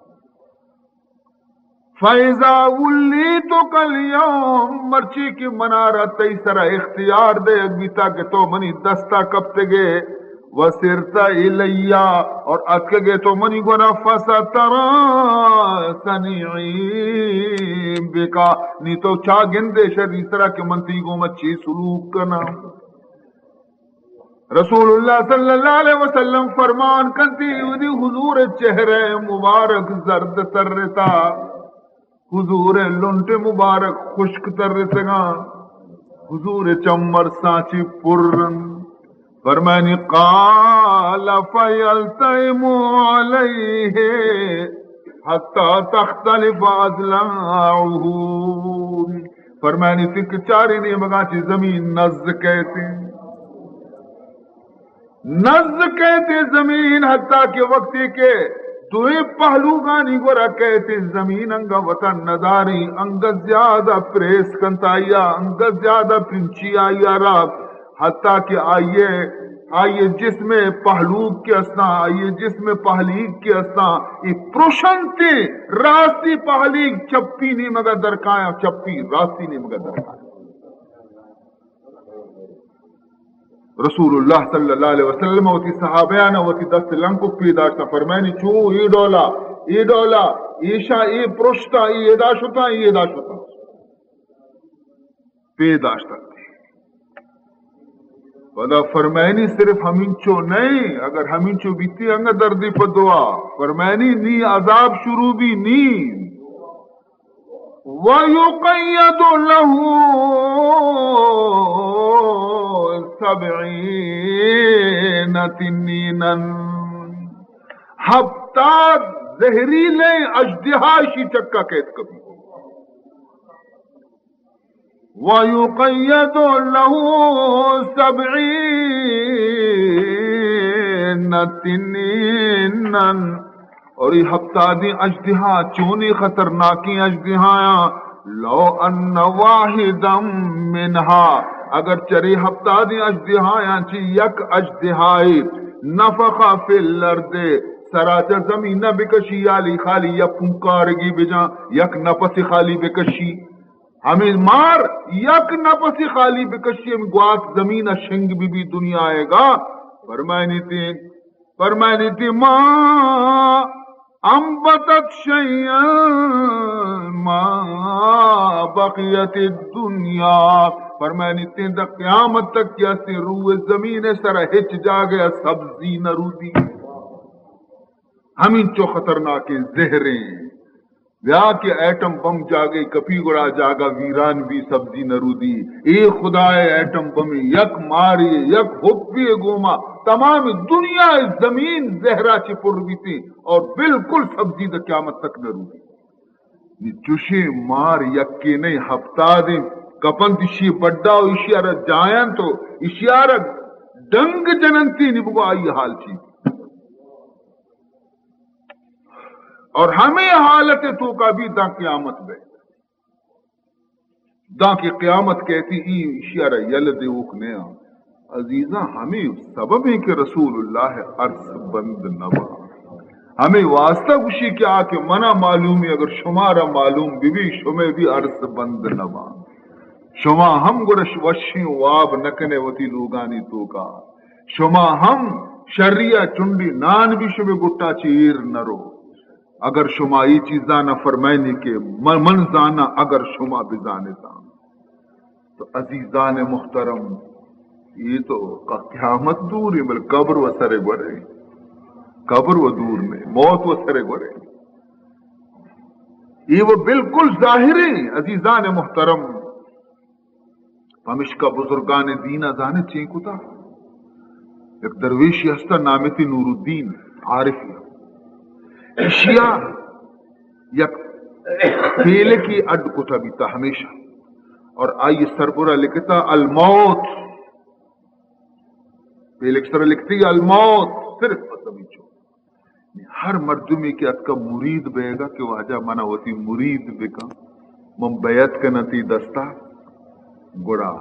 فاذا ولیتک الیوم، مرچی کہ منارا تئی سرا اختیار دیگ بیتا کہ تو منی دستا کپتگے، وسرت الی، اور اتکگے تو منی گورا، فسترا صنیعی بک، نی تو چا گندے شری سرا کہ من تئی گوما چی سلوک کناں۔ رسول اللہ صلی اللہ علیہ وسلم فرمان کنتی، ودی حضور چہرہ مبارک زرد ترتا، حضور لنٹ مبارک خشک ترتگاں، حضور چمر سانچی پرن۔ فرمانی، قال فیلتئم علیہ حتی تختلف اضلاعہ۔ فرمانی، تک چاری نیمگاں چی زمین نز کہتے، نز کہتے زمین، حتی کہ وقتی کہ دوئیں پہلوگانی گورا کہتے زمین انگا وطن نداری، انگا زیادہ پریس کنت آیا، انگا زیادہ پنچی آیا را، حتی کہ آئیے، آئیے جسم پہلوک کے استاں، آئیے جسم پہلیگ کے استاں، ای پروشنتے راستی پہلیگ چپی نیمگا درکایا، چپی راستی نیمگا درکایا۔ رسول اللہ صلی اللہ علیہ وسلم وتی صحابیان وتی دست لنکک پیداشتا، فرمائنی، چو اے ڈولا، اے ڈولا، ایشا اے پرشتا، اے ادا شتا، اے ادا شتا۔ پیداشتا۔ پدا فرمائنی، صرف ہمینچو نہیں، اگر ہمینچو بیتی انگا دردی پہ دعا۔ فرمائنی، نی عذاب شروع بی نی۔ وَيُقَيَّضُ لَهُ سَبْعِينَ تِنِّينًا، ہپتاد زہریلیں اژدہا اشی چکا قید کپی۔ ويقيض له سبعين تنينا، اور یہ ہفتادیں اژدہا، چونیں خطرناکیں اژدہایاں، لو ان واحدا منها، اگر چرے ہفتادیں اژدہایاں چہ یک اژدہائے نفخ في الأرض، سرا چہ زمین نہ بکشی، یالی خالی یک پونکارگی بجاں، یک نفس خالی بکشی، ہمے مار یک نفس خالی بکشی، ہمے گوات زمین ء شنگ بی بی دنیا ء گا۔ فرمائنی تی، فرمائنی تی، ما انبتت شيئا ما بقيت الدنيا۔ فرمائنی تی، دا قیامت تک کہ ہستی روئے زمین سر ہچ جاگہ سبزی نہ رودی۔ ہمینچو خطرناکیں زہریں۔ بیا کہ ایٹم بم جاگے کپی گڑا جاگہ ویران بی، سبزی نہ رودی۔ اے خدا ء ایٹم بمے یک مارے، یک ہپے گوما تمام دنیا ء زمین زہرا چہ پر بیتی اور بالکل سبزی دا قیامت تک نہ رودی۔ نی چوشیں مار یکے نہیں، ہفتادیں کپنت اشی بڈا و اشی ارا جاینت و اشی ارا ڈنگ جننتی، نی بگو آئی حال چی؟ اور ہمے حالت توکا بی داں قیامت بے، داں کہ قیامت کہتی ای اشیارا یل دیوک نیا۔ عزیزاں، ہمے سبب ہیں کہ رسول اللہ عرص بند نبا۔ ہمے واسطہ گوشی کہ آ کہ منا معلومی، اگر شمارا معلوم بی بی، شمے بھی عرص بند نبا۔ شما ہم گڑا ش-، وشیں واب نہ کنے وتی لوگانی توکا۔ شما ہم شری ء چنڈی نان بھی شمے گٹا چہ ایر نہ رو۔ اگر شما اے چیز زانا فرمائنی کہ من، من زانا اگر شما بزانتاں۔ تو عزیزان محترم، یہ تو ق-، قیامت دور ہے، بل قبر و سر گورے۔ قبر و دور نہیں، موت و سر گورے۔ یہ وہ بالکل ظاہر ہے، عزیزان محترم۔ پمشکا بزرگان دین ء زانے چین کتا؟ یک درویشی ہستا، نامتی نور الدین عارفی۔ اشیا یک پیلکی اڈ کتا بیتا ہمیشہ، اور آئی سربرا لکھتا الموت۔ پیلک سر لکھتی الموت، صرف بس ہمیچو۔ ہر مردمی کہ اتکا مرید بیگا کہ واجہ منا وتی مرید بکن، من بیعت کناں تی دستا، گڑا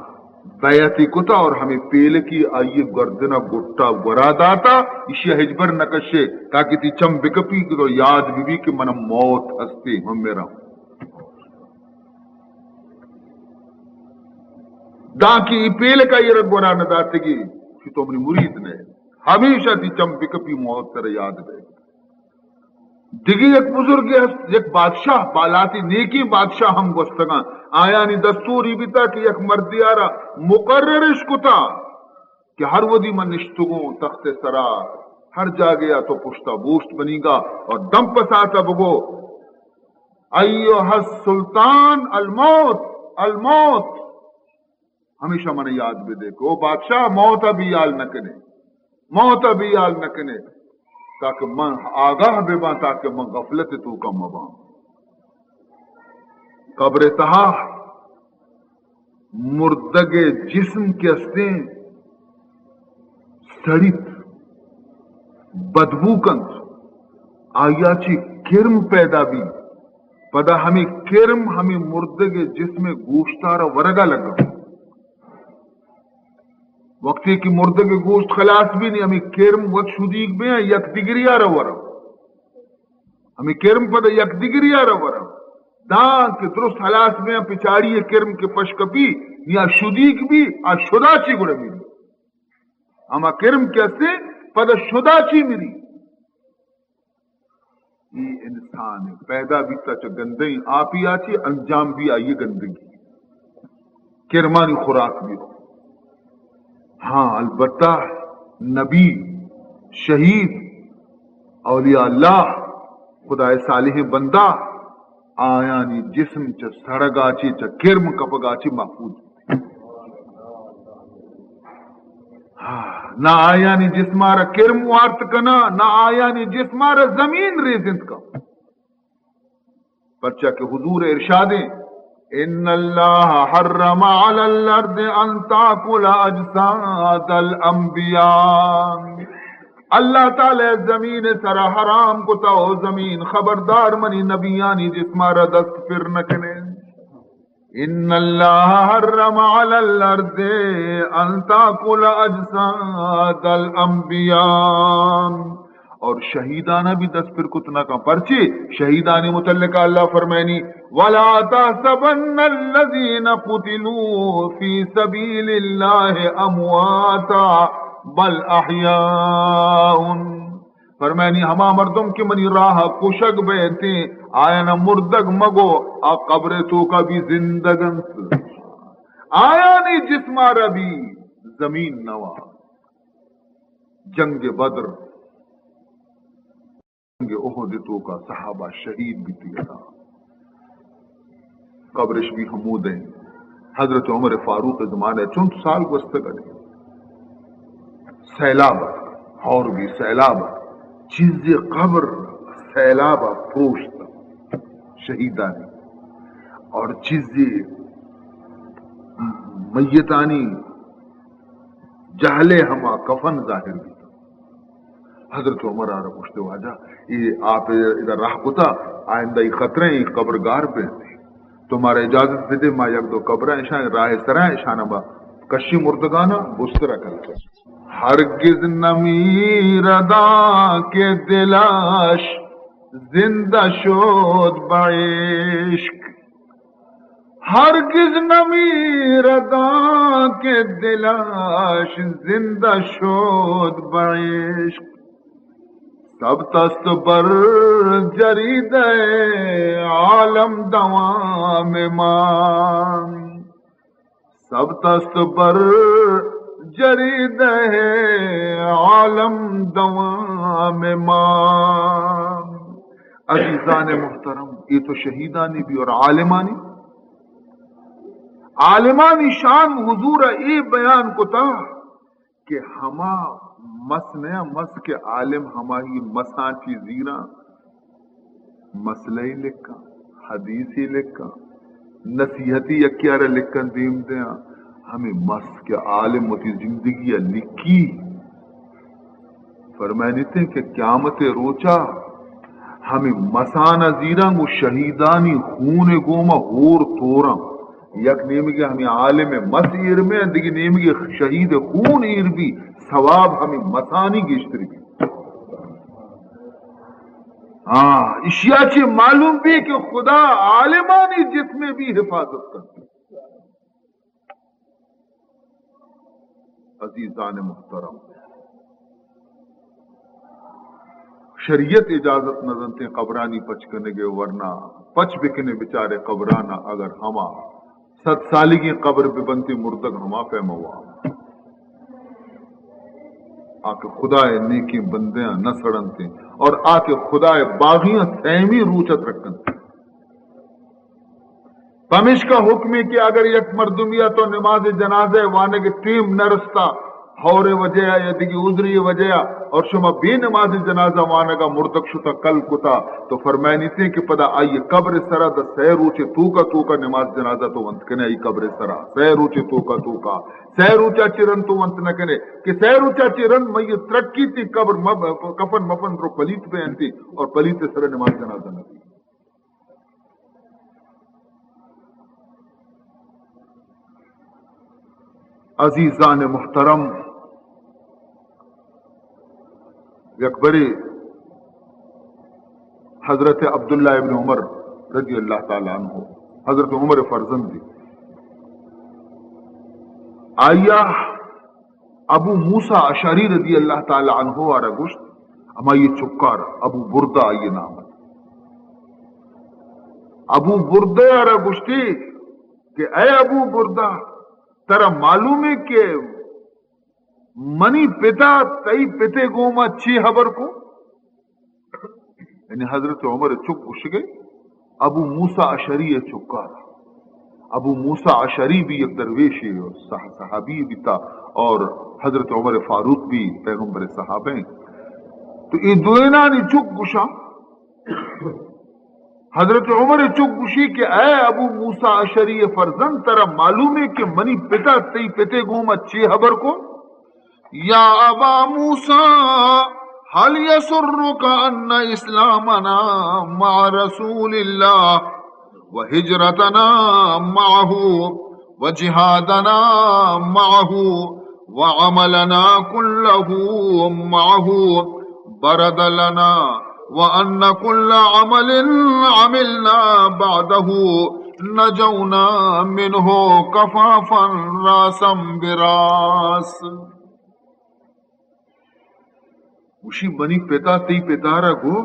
بیعتی کتا اور ہمیں پیلکی آئی گردنا گٹا گورا داتا، اشیا ہچبر نہ کشے تاکہ تی چم بکپی کہ تو یاد بی بی کہ منا موت ہستی، من میرا۔ داں کہ ای پیلک آئی را گورا نہ داتگی کہ تو منی مرید نے۔ ہمیشہ تی چم بکپی، موت ترا یاد بے۔ دگہ یک بزرگے ہست، یک بادشاہ، بالاتی نیکی بادشاہ ہم گوستگاں۔ آیانی دستوری بیتا کہ یک مردیارا مقررش کتا کہ ہر ودی من نشتگوں تخت سرا، ہر جاگہ تو پشتا بوشت بنیگا اور دم پساتا بگو، ایھا السلطان الموت، الموت۔ ہمیشہ من یاد بدے کہ او بادشاہ، موت ء بیال نہ کنے، موت ء بیال نہ کنے، تاکہ من آگاہ بہ باں، تاکہ من غفلت توکا مہ باں۔ قبر تہا مردگ جسم کہ استیں سڑیت، بدبو کنت، آیا چی کرم پیدا بی، پدا ہمیں کرم ہمیں مردگ جسم گوشتار ورگا لگا۔ وقتی کہ مردگ گوشت خلاص بی نی، ہمیں کرم وت شدیگ بے، یک دگری آرا ورا۔ ہمیں کرم پدا یک دگری آرا ورا۔ داں کہ درست خلاص بے، پچاری کرم کہ پش کپی نی، آ شدیگ بی، آ شدا چی گڑا بی۔ ہما کرم کہ استے پدا شدا چی مری۔ ای انسان پیدا بیتا چہ گندیں آپیا چی، انجام بی آئی گندگی۔ کرمانی خوراک بی۔ ہاں، البتہ نبی، شہید، اولیاء اللہ، خدائے صالحیں بندہ، آیانی جسم چہ سڑگا چی، چہ کرم کپگا چی محفوظ۔ ہاں، نہ آیانی جسمارا کرم وارت کنا، نہ آیانی جسمارا زمین ریزنت کن۔ پرچا کہ حضور ارشادیں، ان اللہ حرم علی الارض ان تاکل اجساد الانبیاء۔ اللہ تعالی زمین سرا حرام کتا، او زمین خبردار منی نبیانی جسما را دست پر نکنے۔ ان اللہ حرم علی الارض ان تاکل اجساد الانبیاء۔ اور شہیدانا بھی دست پر کت نہ کن۔ پرچے؟ شہیدانی متعلق اللہ فرمائنی، ولا تحسبن الذین قتلوا فی سبیل اللہ امواتا بل احیاء۔ فرمائنی، ہما مردم کہ منی راہ کشگ بیتیں، آیانا مردگ مگو، آ قبر توکا بھی زندگ انت۔ آیانی جسمارا بھی زمین نوا۔ جنگ بدر، جنگ احد توکا صحابہ شہید بیتی اتا۔ قبرش بھی ہمودیں۔ حضرت عمر فاروق زمانہ چنت سال گوستگ اَنت۔ سیلاب ات، ہور بھی سیلاب ات۔ چیزے قبر سیلاب پروشت شہیدانی، اور چیزے میتانی جہلے ہما کفن ظاہر بیت۔ حضرت عمر آرا گوشتے، واجہ، اے آپ ادا راہ کتا، آئندہ ای خطرہ ایں، قبر گار بیں۔ تو مارا اجازت بدے، ما یک دو قبر اشان راہ سرا اشان با کشی مردگانا بسترا کل کن۔ ہرگز نمیرد آن که دلش زنده شد به عشق۔ ہرگز نمیرد آن که دلش زنده شد به عشق، ثبت است بر جریدهٔ عالم دوام ما. ثبت است بر جریدهٔ عالم دوام ما. عزیزان محترم، اے تو شہیدانی بھی اور عالمانی، عالمانی شان حضور اے بیان کتا کہ ہما مس نیا مس کہ عالم ہمائی مساں چی زیراں، مسئلہ لکھاں، حدیث لکھاں، نصیحتی یکیارا لکھاں دیم دیاں، ہمیں مس کہ عالم وتی زندگی لکھی۔ فرمائنیتے کہ قیامت روچا ہمیں مسانا زیراں گوں شہیدانی خون گوما ہور توراں۔ یک نیمگے ہمیں عالم مس ایر میں، دگہ نیمگے شہید خون ایر بھی، ثواب ہمیں مسانی گیشتر بھی۔ ہاں، اشیا چے معلوم بھی کہ خدا عالمانی جسم بھی حفاظت کرتے۔ عزیزان محترم، شریعت اجازت نہ دنتے قبرانی پچ کنگے، ورنہ پچ بکنے بچارے قبرانا، اگر ہما صد سالگیں قبر ببنتے مردگ ہما پیم وام۔ آ کہ خدائے نیکیں بندیاں نہ سڑنتے اور آ کہ خدائے باغیاں سیمی روچت رکنتے۔ پمیشکا حکمے کہ اگر یک مردمیا تو نماز جنازہ وانگ ٹیم نہ رستا، ہورے وجہ یا دگہ عذری وجہ، اور شما بے نماز جنازہ وانگا مردک شتا کل کتا، تو فرمائنیتے کہ پدا آئی قبر سرا دا سہ روچے توکا توکا نماز جنازہ تو ونت کنے، آئی قبر سرا سہ روچے توکا توکا، سہ روچا چی رند تو ونت نہ کنے کہ سہ روچا چی رند میت ترکی تی قبر مب-، کفن مفن رو پلیت بینتی اور پلیت سرا نماز جنازہ نہ بی۔ عزیزان محترم، یک برے حضرت عبداللہ ابن عمر رضی اللہ تعالی عنہ، حضرت عمر فرزند دی، آیا ابو موسیٰ اشعری رضی اللہ تعالی عنہ آرا گوشت، ہمائی چکار ابو بردہ آئی نام ات۔ ابو بردہ آرا گوشتی کہ اے ابو بردہ، ترا معلوم ہے کہ منی پتا تئی پتے گوما چی خبر کو؟ یعنی حضرت عمر چک گوشگے ابو موسیٰ اشعری چکا۔ ابو موسیٰ اشعری بھی یک درویشے اور صح-، صحابی بیتا اور حضرت عمر فاروق بھی پیغمبر صحابہ ہیں۔ تو اے دوینانی چک گوشاں، حضرت عمر چک گوشی کہ اے ابو موسیٰ اشعری فرزند، ترا معلوم ہے کہ منی پتا تئی پتے گوما چی حبر کو؟ یا ابا موسیٰ، هل يسرك أن إسلامنا مع رسول الله وهجرتنا معه وجهادنا معه وعملنا كله معه برد لنا، وأن كل عمل عملنا بعده نجونا منه كفافا رأسا برأس. گوشی، منی پتا تئی پتا را گو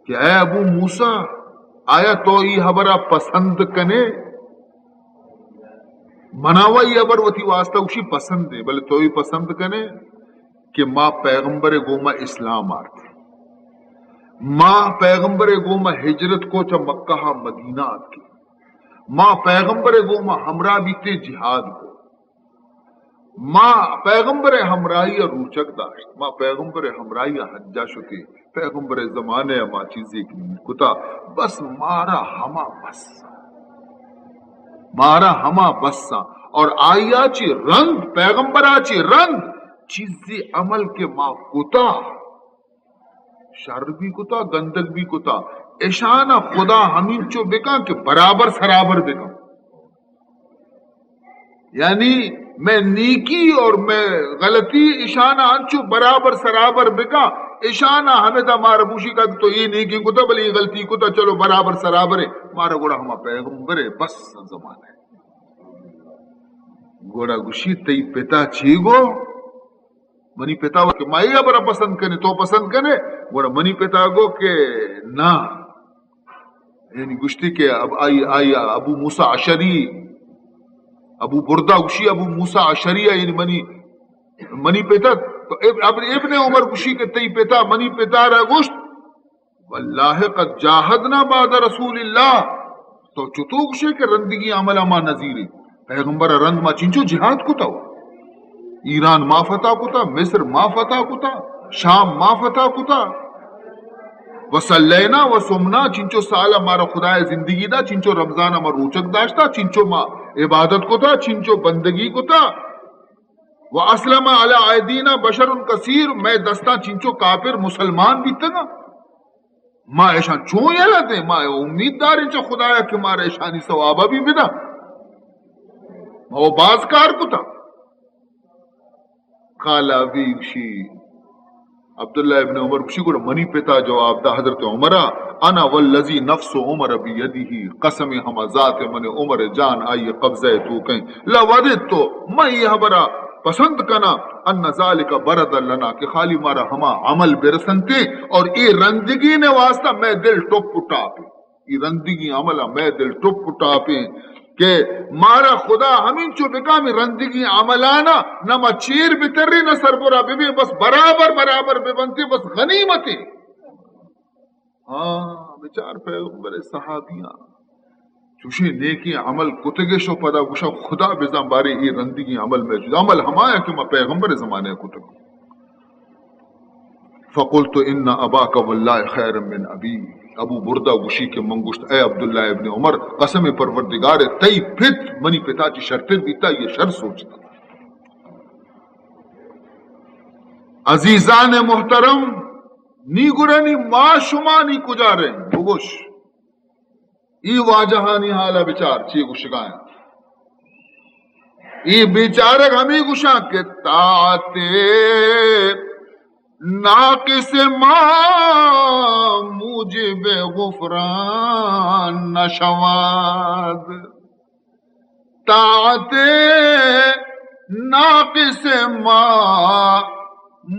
کہ اے ابو موسیٰ، آیا تو ای حبرا پسند کنے؟ منا و ای حبر وتی واسطہ گوشی پسند ہے، بلے تو ای پسند کنے کہ ما پیغمبر گوما اسلام آرت، ما پیغمبر گوما ہجرت کو چہ مکہ مدینہ آتکے، ما پیغمبر گوما ہمراہ بیتے جہاد کو، ما پیغمبر ہمراہی ء روچگ داشت، ما پیغمبر ہمراہی ء حجا شتے، پیغمبر زمانے ء ما چیزے کہ کتا، بس مارا ہما بس، مارا ہما بس۔ اور آیا چی رند، پیغمبرا چی رند، چیزے عمل کہ ما کتا، شر بھی کتا، گندگ بھی کتا، اشانا خدا ہمینچو بکن کہ برابر سرابر بکن۔ یعنی میں نیکی اور میں غلطی اشانا انچو برابر سرابر بکا، اشانا ہمدا مارا بوشی کا تو یہ نیکی کتا بلے یہ غلطی کتا، چلو برابر سرابر ہے، مارا گڑا ہما پیغمبر ہے بس زمانہ ہے۔ گڑا گوشی تئی پتا چی گو؟ منی پتا کہ ما یہ برا پسند کنے، تو پسند کنے؟ گڑا منی پتا گو کہ نہ، یعنی گوشتی کہ اب آئی، آئی ابو موسیٰ اشعری، ابو بردہ گوشی ابو موسیٰ اشعری، یعنی منی، منی پتا، تو اب، اب ابن عمر گوشی کہ تئی پتا، منی پتا را گوشت، واللہ قد جاہدنا بعد رسول اللہ، تو چطو گوشے کہ رندگی عمل ما نظیرے؟ پیغمبر ء رند ما چنچو جہاد کتا، ایران ما فتح کتا، مصر ما فتح کتا، شام ما فتح کتا، و صلینا و صمنا، چنچو سال مارا خدای زندگی دا، چنچو رمضان ما روچک داشتا، چنچو ما عبادت کتا، چنچو بندگی کتا، و اسلم علی ایدینا بشر کثیر، مئے دستاں چنچو کافر مسلمان بیتگا۔ ما ایشاں چون یلہ دیں؟ ما امید داریں چہ خدایا کہ مارا ایشانی ثوابا بھی بدا۔ ما وہ باز کار کتا۔ قال ابی، گوشی عبداللہ ابن عمر، گوشی گڑا منی پتا جواب دا حضرت عمرا، انا والذی نفس عمر بیدہ، قسم ہما ذات من عمر جان آئی قبضہ تو کہیں، لوددت، من یہ حبرا پسند کنا، ان ذالک برد لنا، کہ خالی مارا ہما عمل برسنتے اور اے رندگی نے واسطہ میں دل ٹپ ٹاپ، اے رندگی عمل میں دل ٹپ ٹاپیں کہ مارا خدا ہمینچو بکامی رندگی عملانا نہ ما چیر بترے نہ سربرا ببیں، بس برابر برابر ببنتے، بس غنیمتے۔ ہاں، بچار پیغمبر صحابیاں چوشیں نیکیں عمل کتگش و پدا گوشاں خدا بزاں بارے اے رندگیں عمل میں چوش۔ عمل ہمایا کہ ما پیغمبر زمانے کتگ۔ فقلت ان اباک واللہ خیر من ابی۔ ابو بردہ گوشی کہ من گوشت، اے عبداللہ ابن عمر، قسم پروردگار، تئی پت منی پتا چی شرتر بیتا، یہ شر سوچتا۔ عزیزان محترم، نی گڑا نی ما شما نی کجا رہیں؟ بگوش۔ ای واجہانی حالا بچار، چی گوشگایا۔ ای بیچارگ ہمی گوشاں کہ طاعت ناقص ما موجب غفران نشود۔ طاعت ناقص ما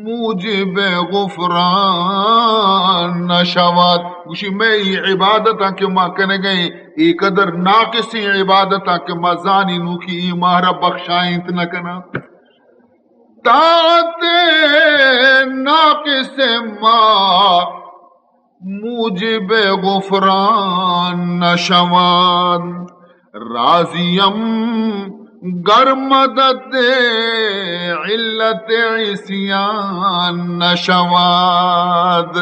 موجب غفران نشود۔ گوشی، میں ای عبادتاں کہ ما کنگئیں، ای قدر ناقصیں عبادتاں کہ ما زانی نوکی ای مارا بخشائینت نہ کنا۔ طاعت ناقص ما موجب غفران نشود۔ راضیم گر مدد علت عصیان نشود۔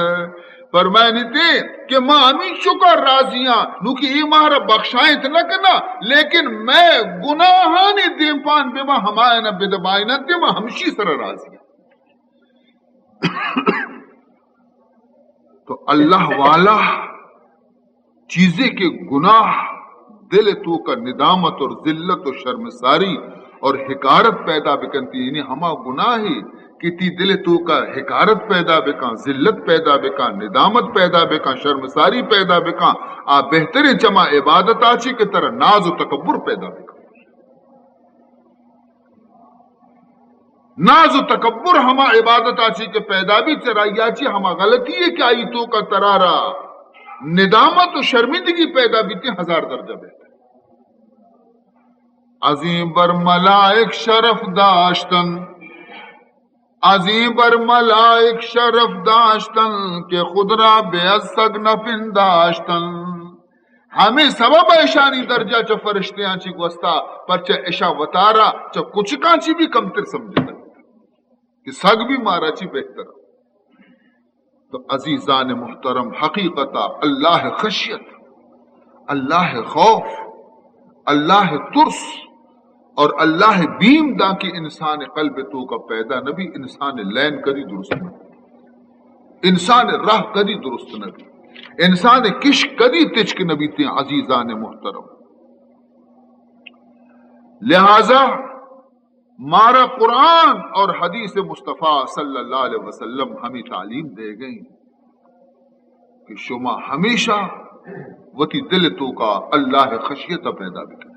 فرمائنیتے کہ ما ہمینچکا راضی آں، نوں کہ اے مارا بخشائینت نہ کناں، لیکن مئے گناہانی دیمپان بہ باں، ہمایانا بدبائیننت، ما ہمشی سرا راضی آں۔ تو اللہ والا چیزے کہ گناہ دل توکا ندامت اور ذلت و شرمساری اور حقارت پیدا بکنتی، یعنی ہما گناہے کہ تی دل توکا حقارت پیدا بکاں، ذلت پیدا بکاں، ندامت پیدا بکاں، شرمساری پیدا بکاں، آ بہتریں چما عبادتا چی کہ ترا ناز و تکبر پیدا بکاں۔ ناز و تکبر ہما عبادتا چی کہ پیدا بیت، چرا آئیا چی ہما غلطی ہے کہ آئی توکا ترارا ندامت و شرمندگی پیدا بیت، ہزار درجہ بہتر۔ عظیم بر ملائک شرف داشتن، عظیم بر ملائک شرف داشتن، که خود را به از سگ نپنداشتن۔ ہمے سبب ایشانی درجہ چہ فرشتیاں چی گوستا، پرچہ اشاں وتارا چہ کچکاں چی بھی کمتر سمجھتا کہ سگ بھی مارا چی بہتر۔ تو عزیزان محترم، حقیقتا اللہ خشیت، اللہ خوف، اللہ ترس اور اللہ بیم داں کہ انسان قلب توکا پیدا نبی، انسان لین کدی درست نبی، انسان راہ کدی درست نبی، انسان کش کدی تچک نبی تیں عزیزان محترم۔ لہذا مارا قرآن اور حدیث مصطفی صلی اللہ علیہ وسلم ہمیں تعلیم دے گئی کہ شما ہمیشہ وتی دل توکا اللہ خشیت پیدا بکنے۔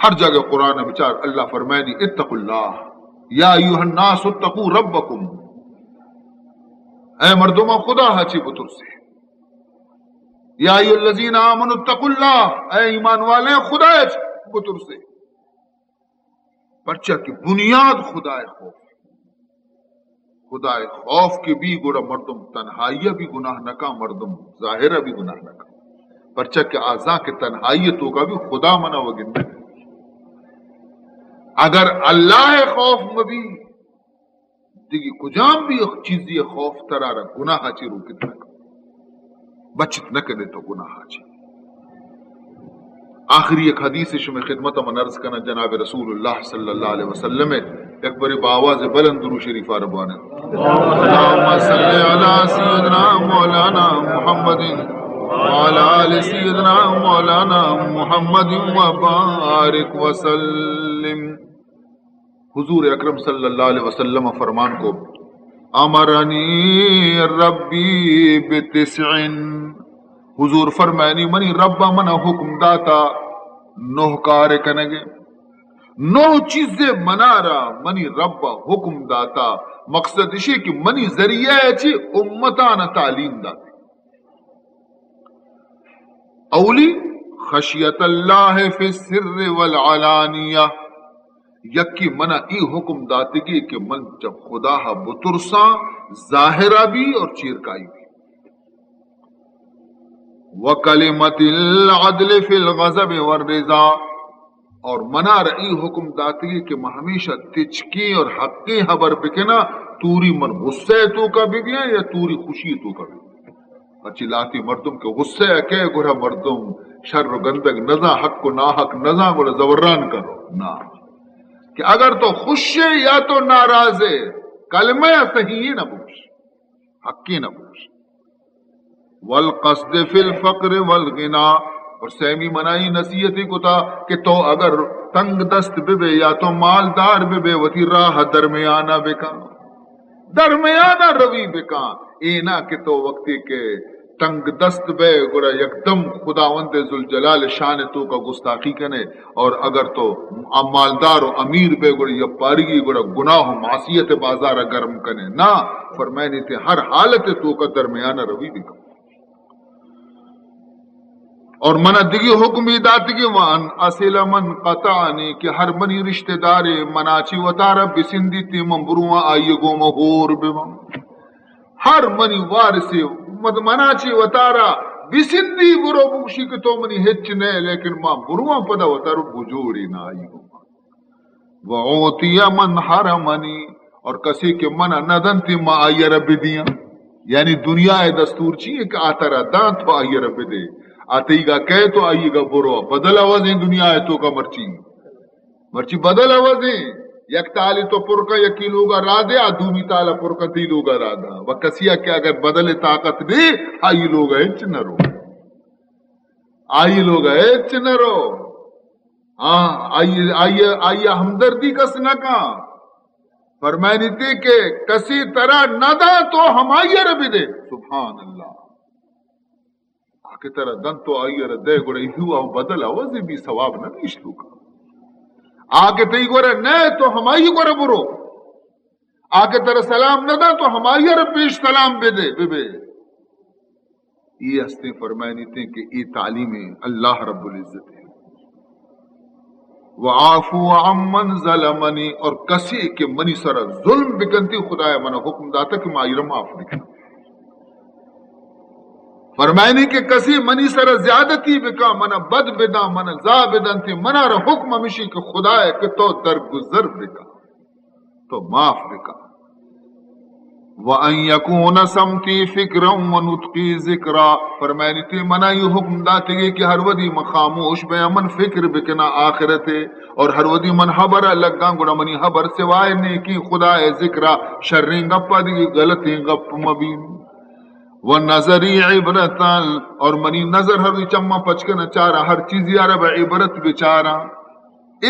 ہر جگہ قرآن بچار، اللہ فرمائنی، اتقوا اللہ، یا ایھا الناس اتقوا ربکم، اے مردماں، خدا ہا چی بترسے۔ یا ایھا الذین آمنوا اتقوا اللہ، اے ایمان والے، خدا ہا چی بترسے۔ پرچا کہ بنیاد خدائے خوف، خدائے خوف کہ بی گڑا مردم تنہائی بھی گناہ نہ کاں، مردم ظاہر بھی گناہ نہ کاں۔ پرچا کہ آ زاں کہ تنہائی توکا بھی خدا منا وگندے۔ اگر اللہ خوف مبی، دگی کجام بھی چیزی خوف ترارا گناہ چی روکت نہ کن، بچت نہ کنے تو گناہ چی۔ آخری ایک حدیث شمے خدمت من عرض کنا، جناب رسول اللہ صلی اللہ علیہ وسلم یک بری باواز بلند درو شریف آر بوانے۔ اللهم صل على سيدنا مولانا محمد وعلى آل سيدنا مولانا محمد وبارك وسلم۔ حضور اکرم صلی اللہ علیہ وسلم فرمان کو، امرنی ربی بتسع، حضور فرمائنی، منی رب منا حکم داتا نوہ کار کنگے، نوہ چیزے منارا منی رب حکم داتا، مقصد اشی کہ منی ذریعہ چی امتان تعلیم داتے۔ اولی، خشیت اللہ فی السر والعلانیہ، یکی منا ای حکم داتگی کہ من چہ خدا بترساں، ظاہرہ بھی اور چیرکائی بھی۔ وکلمت العدل فی الغضب والرضا، اور منارا ای حکم داتگی کہ من ہمیشہ تچکیں اور حقیں حبر بکناں، توری من غصہ توکا ببیاں یا توری خوشی توکا ببیاں۔ اچی لاتی مردم کہ غصہ ء کئے، گڑا مردم شر و گندگ نزاں، حق و ناحق نزاں، گڑا زبران کرو۔ نا، کہ اگر تو خوش ئے یا تو ناراض ئے، کلمہ صحیح نہ بوش، حقی نہ بوش۔ والقصد فی الفقر والغنا، اور سیمی منائی نصیحتی کتا کہ تو اگر تنگ دست ببے یا تو مالدار ببے، وتی راہ درمیانہ بکن۔ درمیان ء روی بکاں، اے نہ کہ تو وقتی کہ تنگ دست بئے، گڑا یکدم خداوند ذوالجلال شان ء توکا گستاخی کنے، اور اگر تو مالدار و امیر بئے، گڑا یپارگی، گڑا گناہ و معصیت ء بازار ء گرم کنے۔ نہ، فرمائنی تے ہر حالت ء توکا درمیان ء روی بکن۔ اور منا دگی حکمی داتگی، وان اصل من قطعنی، کہ ہر منی رشتہ دارے منا چی وتارا بسندیتی، من برواں آئی گوما ہور بباں۔ ہر منی وارثے مد-، منا چی وتارا بسندی، برو بگشی کہ تو منی ہچ نئے، لیکن ما برواں پدا وتارا بجوڑی نا آئی گوما۔ و اعطی من حرمنی، اور کسی کہ منا ندنتی، ما آئی را بدیاں۔ یعنی دنیا ءِ دستور چی ایں کہ آ ترا داں تو آئی ءَ را بدے، آ تئیگا کئیت تو آئیگا برو، بدل عوض ایں دنیا ءِ توکا مرچی۔ مرچی بدل عوض ایں، یک تالے تو پر کن یکے لوگا راہ دے، آ دومی تالا پر کن تئی لوگا راہ داں۔ و کسی ءَ کہ اگر بدل ءِ طاقت بی، آئی لوگا ہچ نہ رو۔ آئی لوگا ہچ نہ رو۔ ہاں، آئی، آئی، آئی ءَ ہمدردی کس نہ کن۔ فرمائنیتے کہ کسی ترا نہ داں تو ہمائی ءَ را بدے۔ سبحان اللہ۔ آ کہ ترا دنت تو آئی ءَ را دئے، گڑا ایشی ءَ بدل عوض بی، ثواب نہ بی ایشی توکا۔ آ کہ تئی گورا نئے تو ہمائی گورا برو۔ آ کہ ترا سلام نہ داں تو ہمائی ءَ را پیش سلام بدے، ببے۔ اے ہستیں فرمائنیتیں کہ اے تعلیم اللہ رب العزت ءِ۔ وَاعْفُوا عَمَّنْ ظَلَمَنِي، اور کسے کہ منی سرا ظلم بکنتی، خدایا منا حکم داتا کہ ما آئی را معاف بکناں۔ فرمائنی کہ کسے منی سرا زیادتی بکا، منا بد بداں، منا زا بدنتی، منا را حکم ہمیشی کہ خدایا کہ تو درگزر بکا۔ تو معاف بکن۔ وَأَنْ يَكُونَ صَمْتِي فِكْرًا وَنُطْقِي ذِكْرًا، فرمائنیتے منا اے حکم داتگی کہ ہر وھدی من خاموش بیاں، من فکر بکناں آخرت ءِ، اور ہر وھدی من ہبر ءَ لگاں، گڑا منی ہبر سوائے نیکیں خدا ءِ ذکر ءَ شریں گپ ءَ دگہ غلطیں گپ مہ بی۔ وَنَظَرِي عِبْرَةً، اور منی نظر ہر وھدی چماں پچ کناں چاراں، ہر چیزی ءَ را بہ عبرت بچاراں۔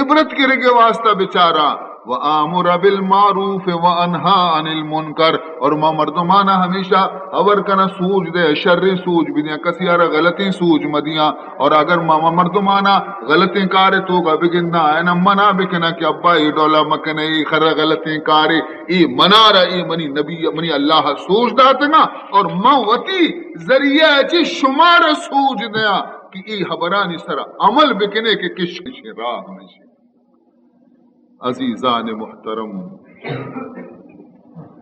عبرت گرگ ءِ واسطہ بچاراں۔ وَآمُرَ بِالْمَعْرُوفِ وَأَنْهَى عَنِ الْمُنْكَرِ، اور ما مردمانا ہمیشہ ہبر کناں سوج دے، شریں سوج بدیاں، کسی ءَ را غلطیں سوج مدیاں، اور اگر ما، ما مردمانا غلطیں کار ءِ توکا بگنداں، آیانا منع بکناں کہ ابا اے ڈولا مکنے، اے خرا غلطیں کارے، اے منع را، اے منی نبی، منی اللہ ءَ سوج داتگاں، اور من وتی ذریعہ ءَ چہ شمارا سوج دیاں کہ اے ہبرانی سرا عمل بکنے کہ کش کشیں راہ ہمیشی۔ عزیزان محترم،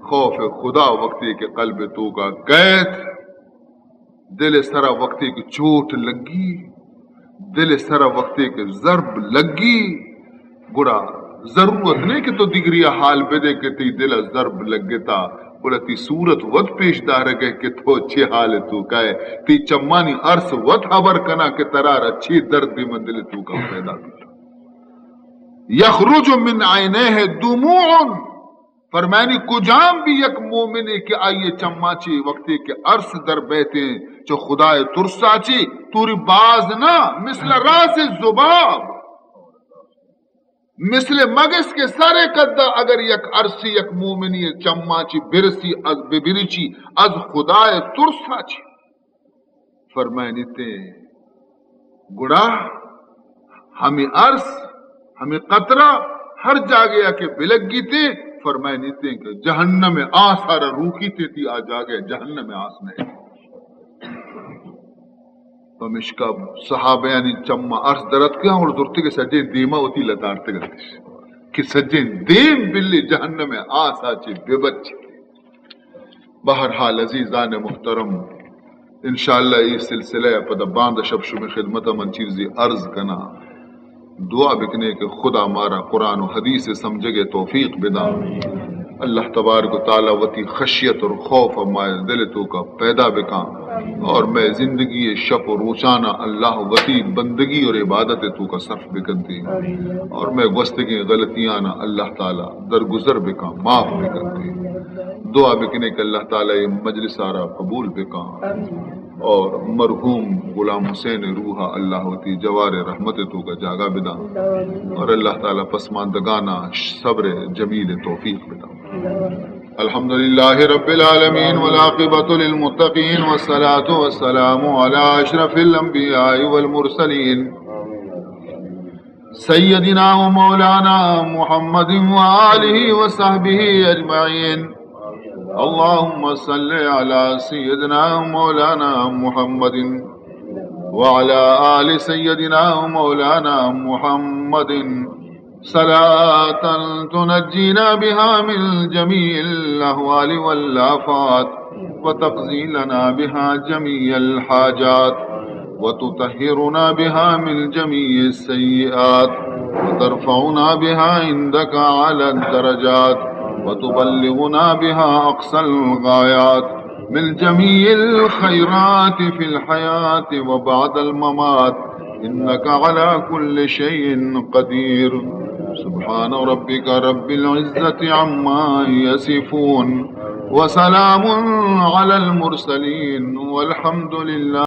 خوف خدا وقتی کہ قلب توکا کئیت، دل سرا وقتی کہ چوٹ لگی، دل سرا وقتی کہ ضرب لگی، گڑا ضرورت نہیں کہ تو دگری حال بدے کہ تئی دل ضرب لگتا، گڑا تئی صورت وت پیش دارگے کہ تو چے حال توکا ئے، تئی چمانی ارس وت ہبر کنا کہ ترا را چے درد من دل توکا پیدا بیتا۔ یخرج من عینیہ دموع، فرمائنی کجام بھی یک مومنے کہ آئی چماں چی وقتی کہ ارس در بیتے چو خدائے ترسا چی توری باز نہ، مثل راس زباب، مثل مگس کے سر قدا اگر یک ارسی یک مومنی چماں چی برسی از ببرچی از خدائے ترسا چی۔ فرمائنیتے گڑا ہمے ارس، ہمے قطرہ ہر جاگہ کہ بلگیتے، فرمائنیتے کہ جہنم آس ہر روکیتے، تی آ جاگہ جہنم آس نہیں۔ پمشکا صحابیانی چما ارس درت کیا اور درتے کہ سجے دیما وتی لتارتے گتش کہ سجے دیم بلی جہنم آس آچے بے بچ۔ بہرحال عزیزان محترم، انشاءاللہ اے سلسلہ ء پدا باندا شپ شمے خدمت ء من چیزے عرض کناں۔ دعا بکنے کہ خدا مارا قرآن و حدیث ء سمجھگ ء توفیق بدا۔ اللہ تبارک و تعالی وتی خشیت اور خوف ء مئے دل ء توکا پیدا بکاں اور مئے زندگی ء شپ و روچانا اللہ وتی بندگی اور عبادت ء توکا صرف بکنتے اور مئے گوستگیں غلطیانا اللہ تعالی درگزر بکاں، معاف بکنتے۔ دعا بکنے کہ اللہ تعالی اے مجلس آرا قبول بکاں اور مرحوم غلام حسین روحا اللہ وتی جوار رحمت توکا جاگہ بداں اور اللہ تعالی پسماندگانا صبر جمیل توفیق بداں۔ الحمد لله رب العالمين والعاقبة للمتقين والصلاة والسلام على أشرف الأنبياء والمرسلين سيدنا ومولانا محمد وآله وصحبه أجمعين. اللهم صل على سيدنا ومولانا محمد وعلى آل سيدنا ومولانا محمد صلاة تنجينا بها من جميع الأهوال والآفات وتقضي لنا بها جميع الحاجات وتطهرنا بها من جميع السيئات وترفعنا بها عندك أعلى الدرجات وتبلغنا بها أقصى الغايات من جميع الخيرات في الحياة وبعد الممات، إنك على كل شيء قدير. سبحان ربك رب العزة عما يصفون، وسلام على المرسلين، والحمد لله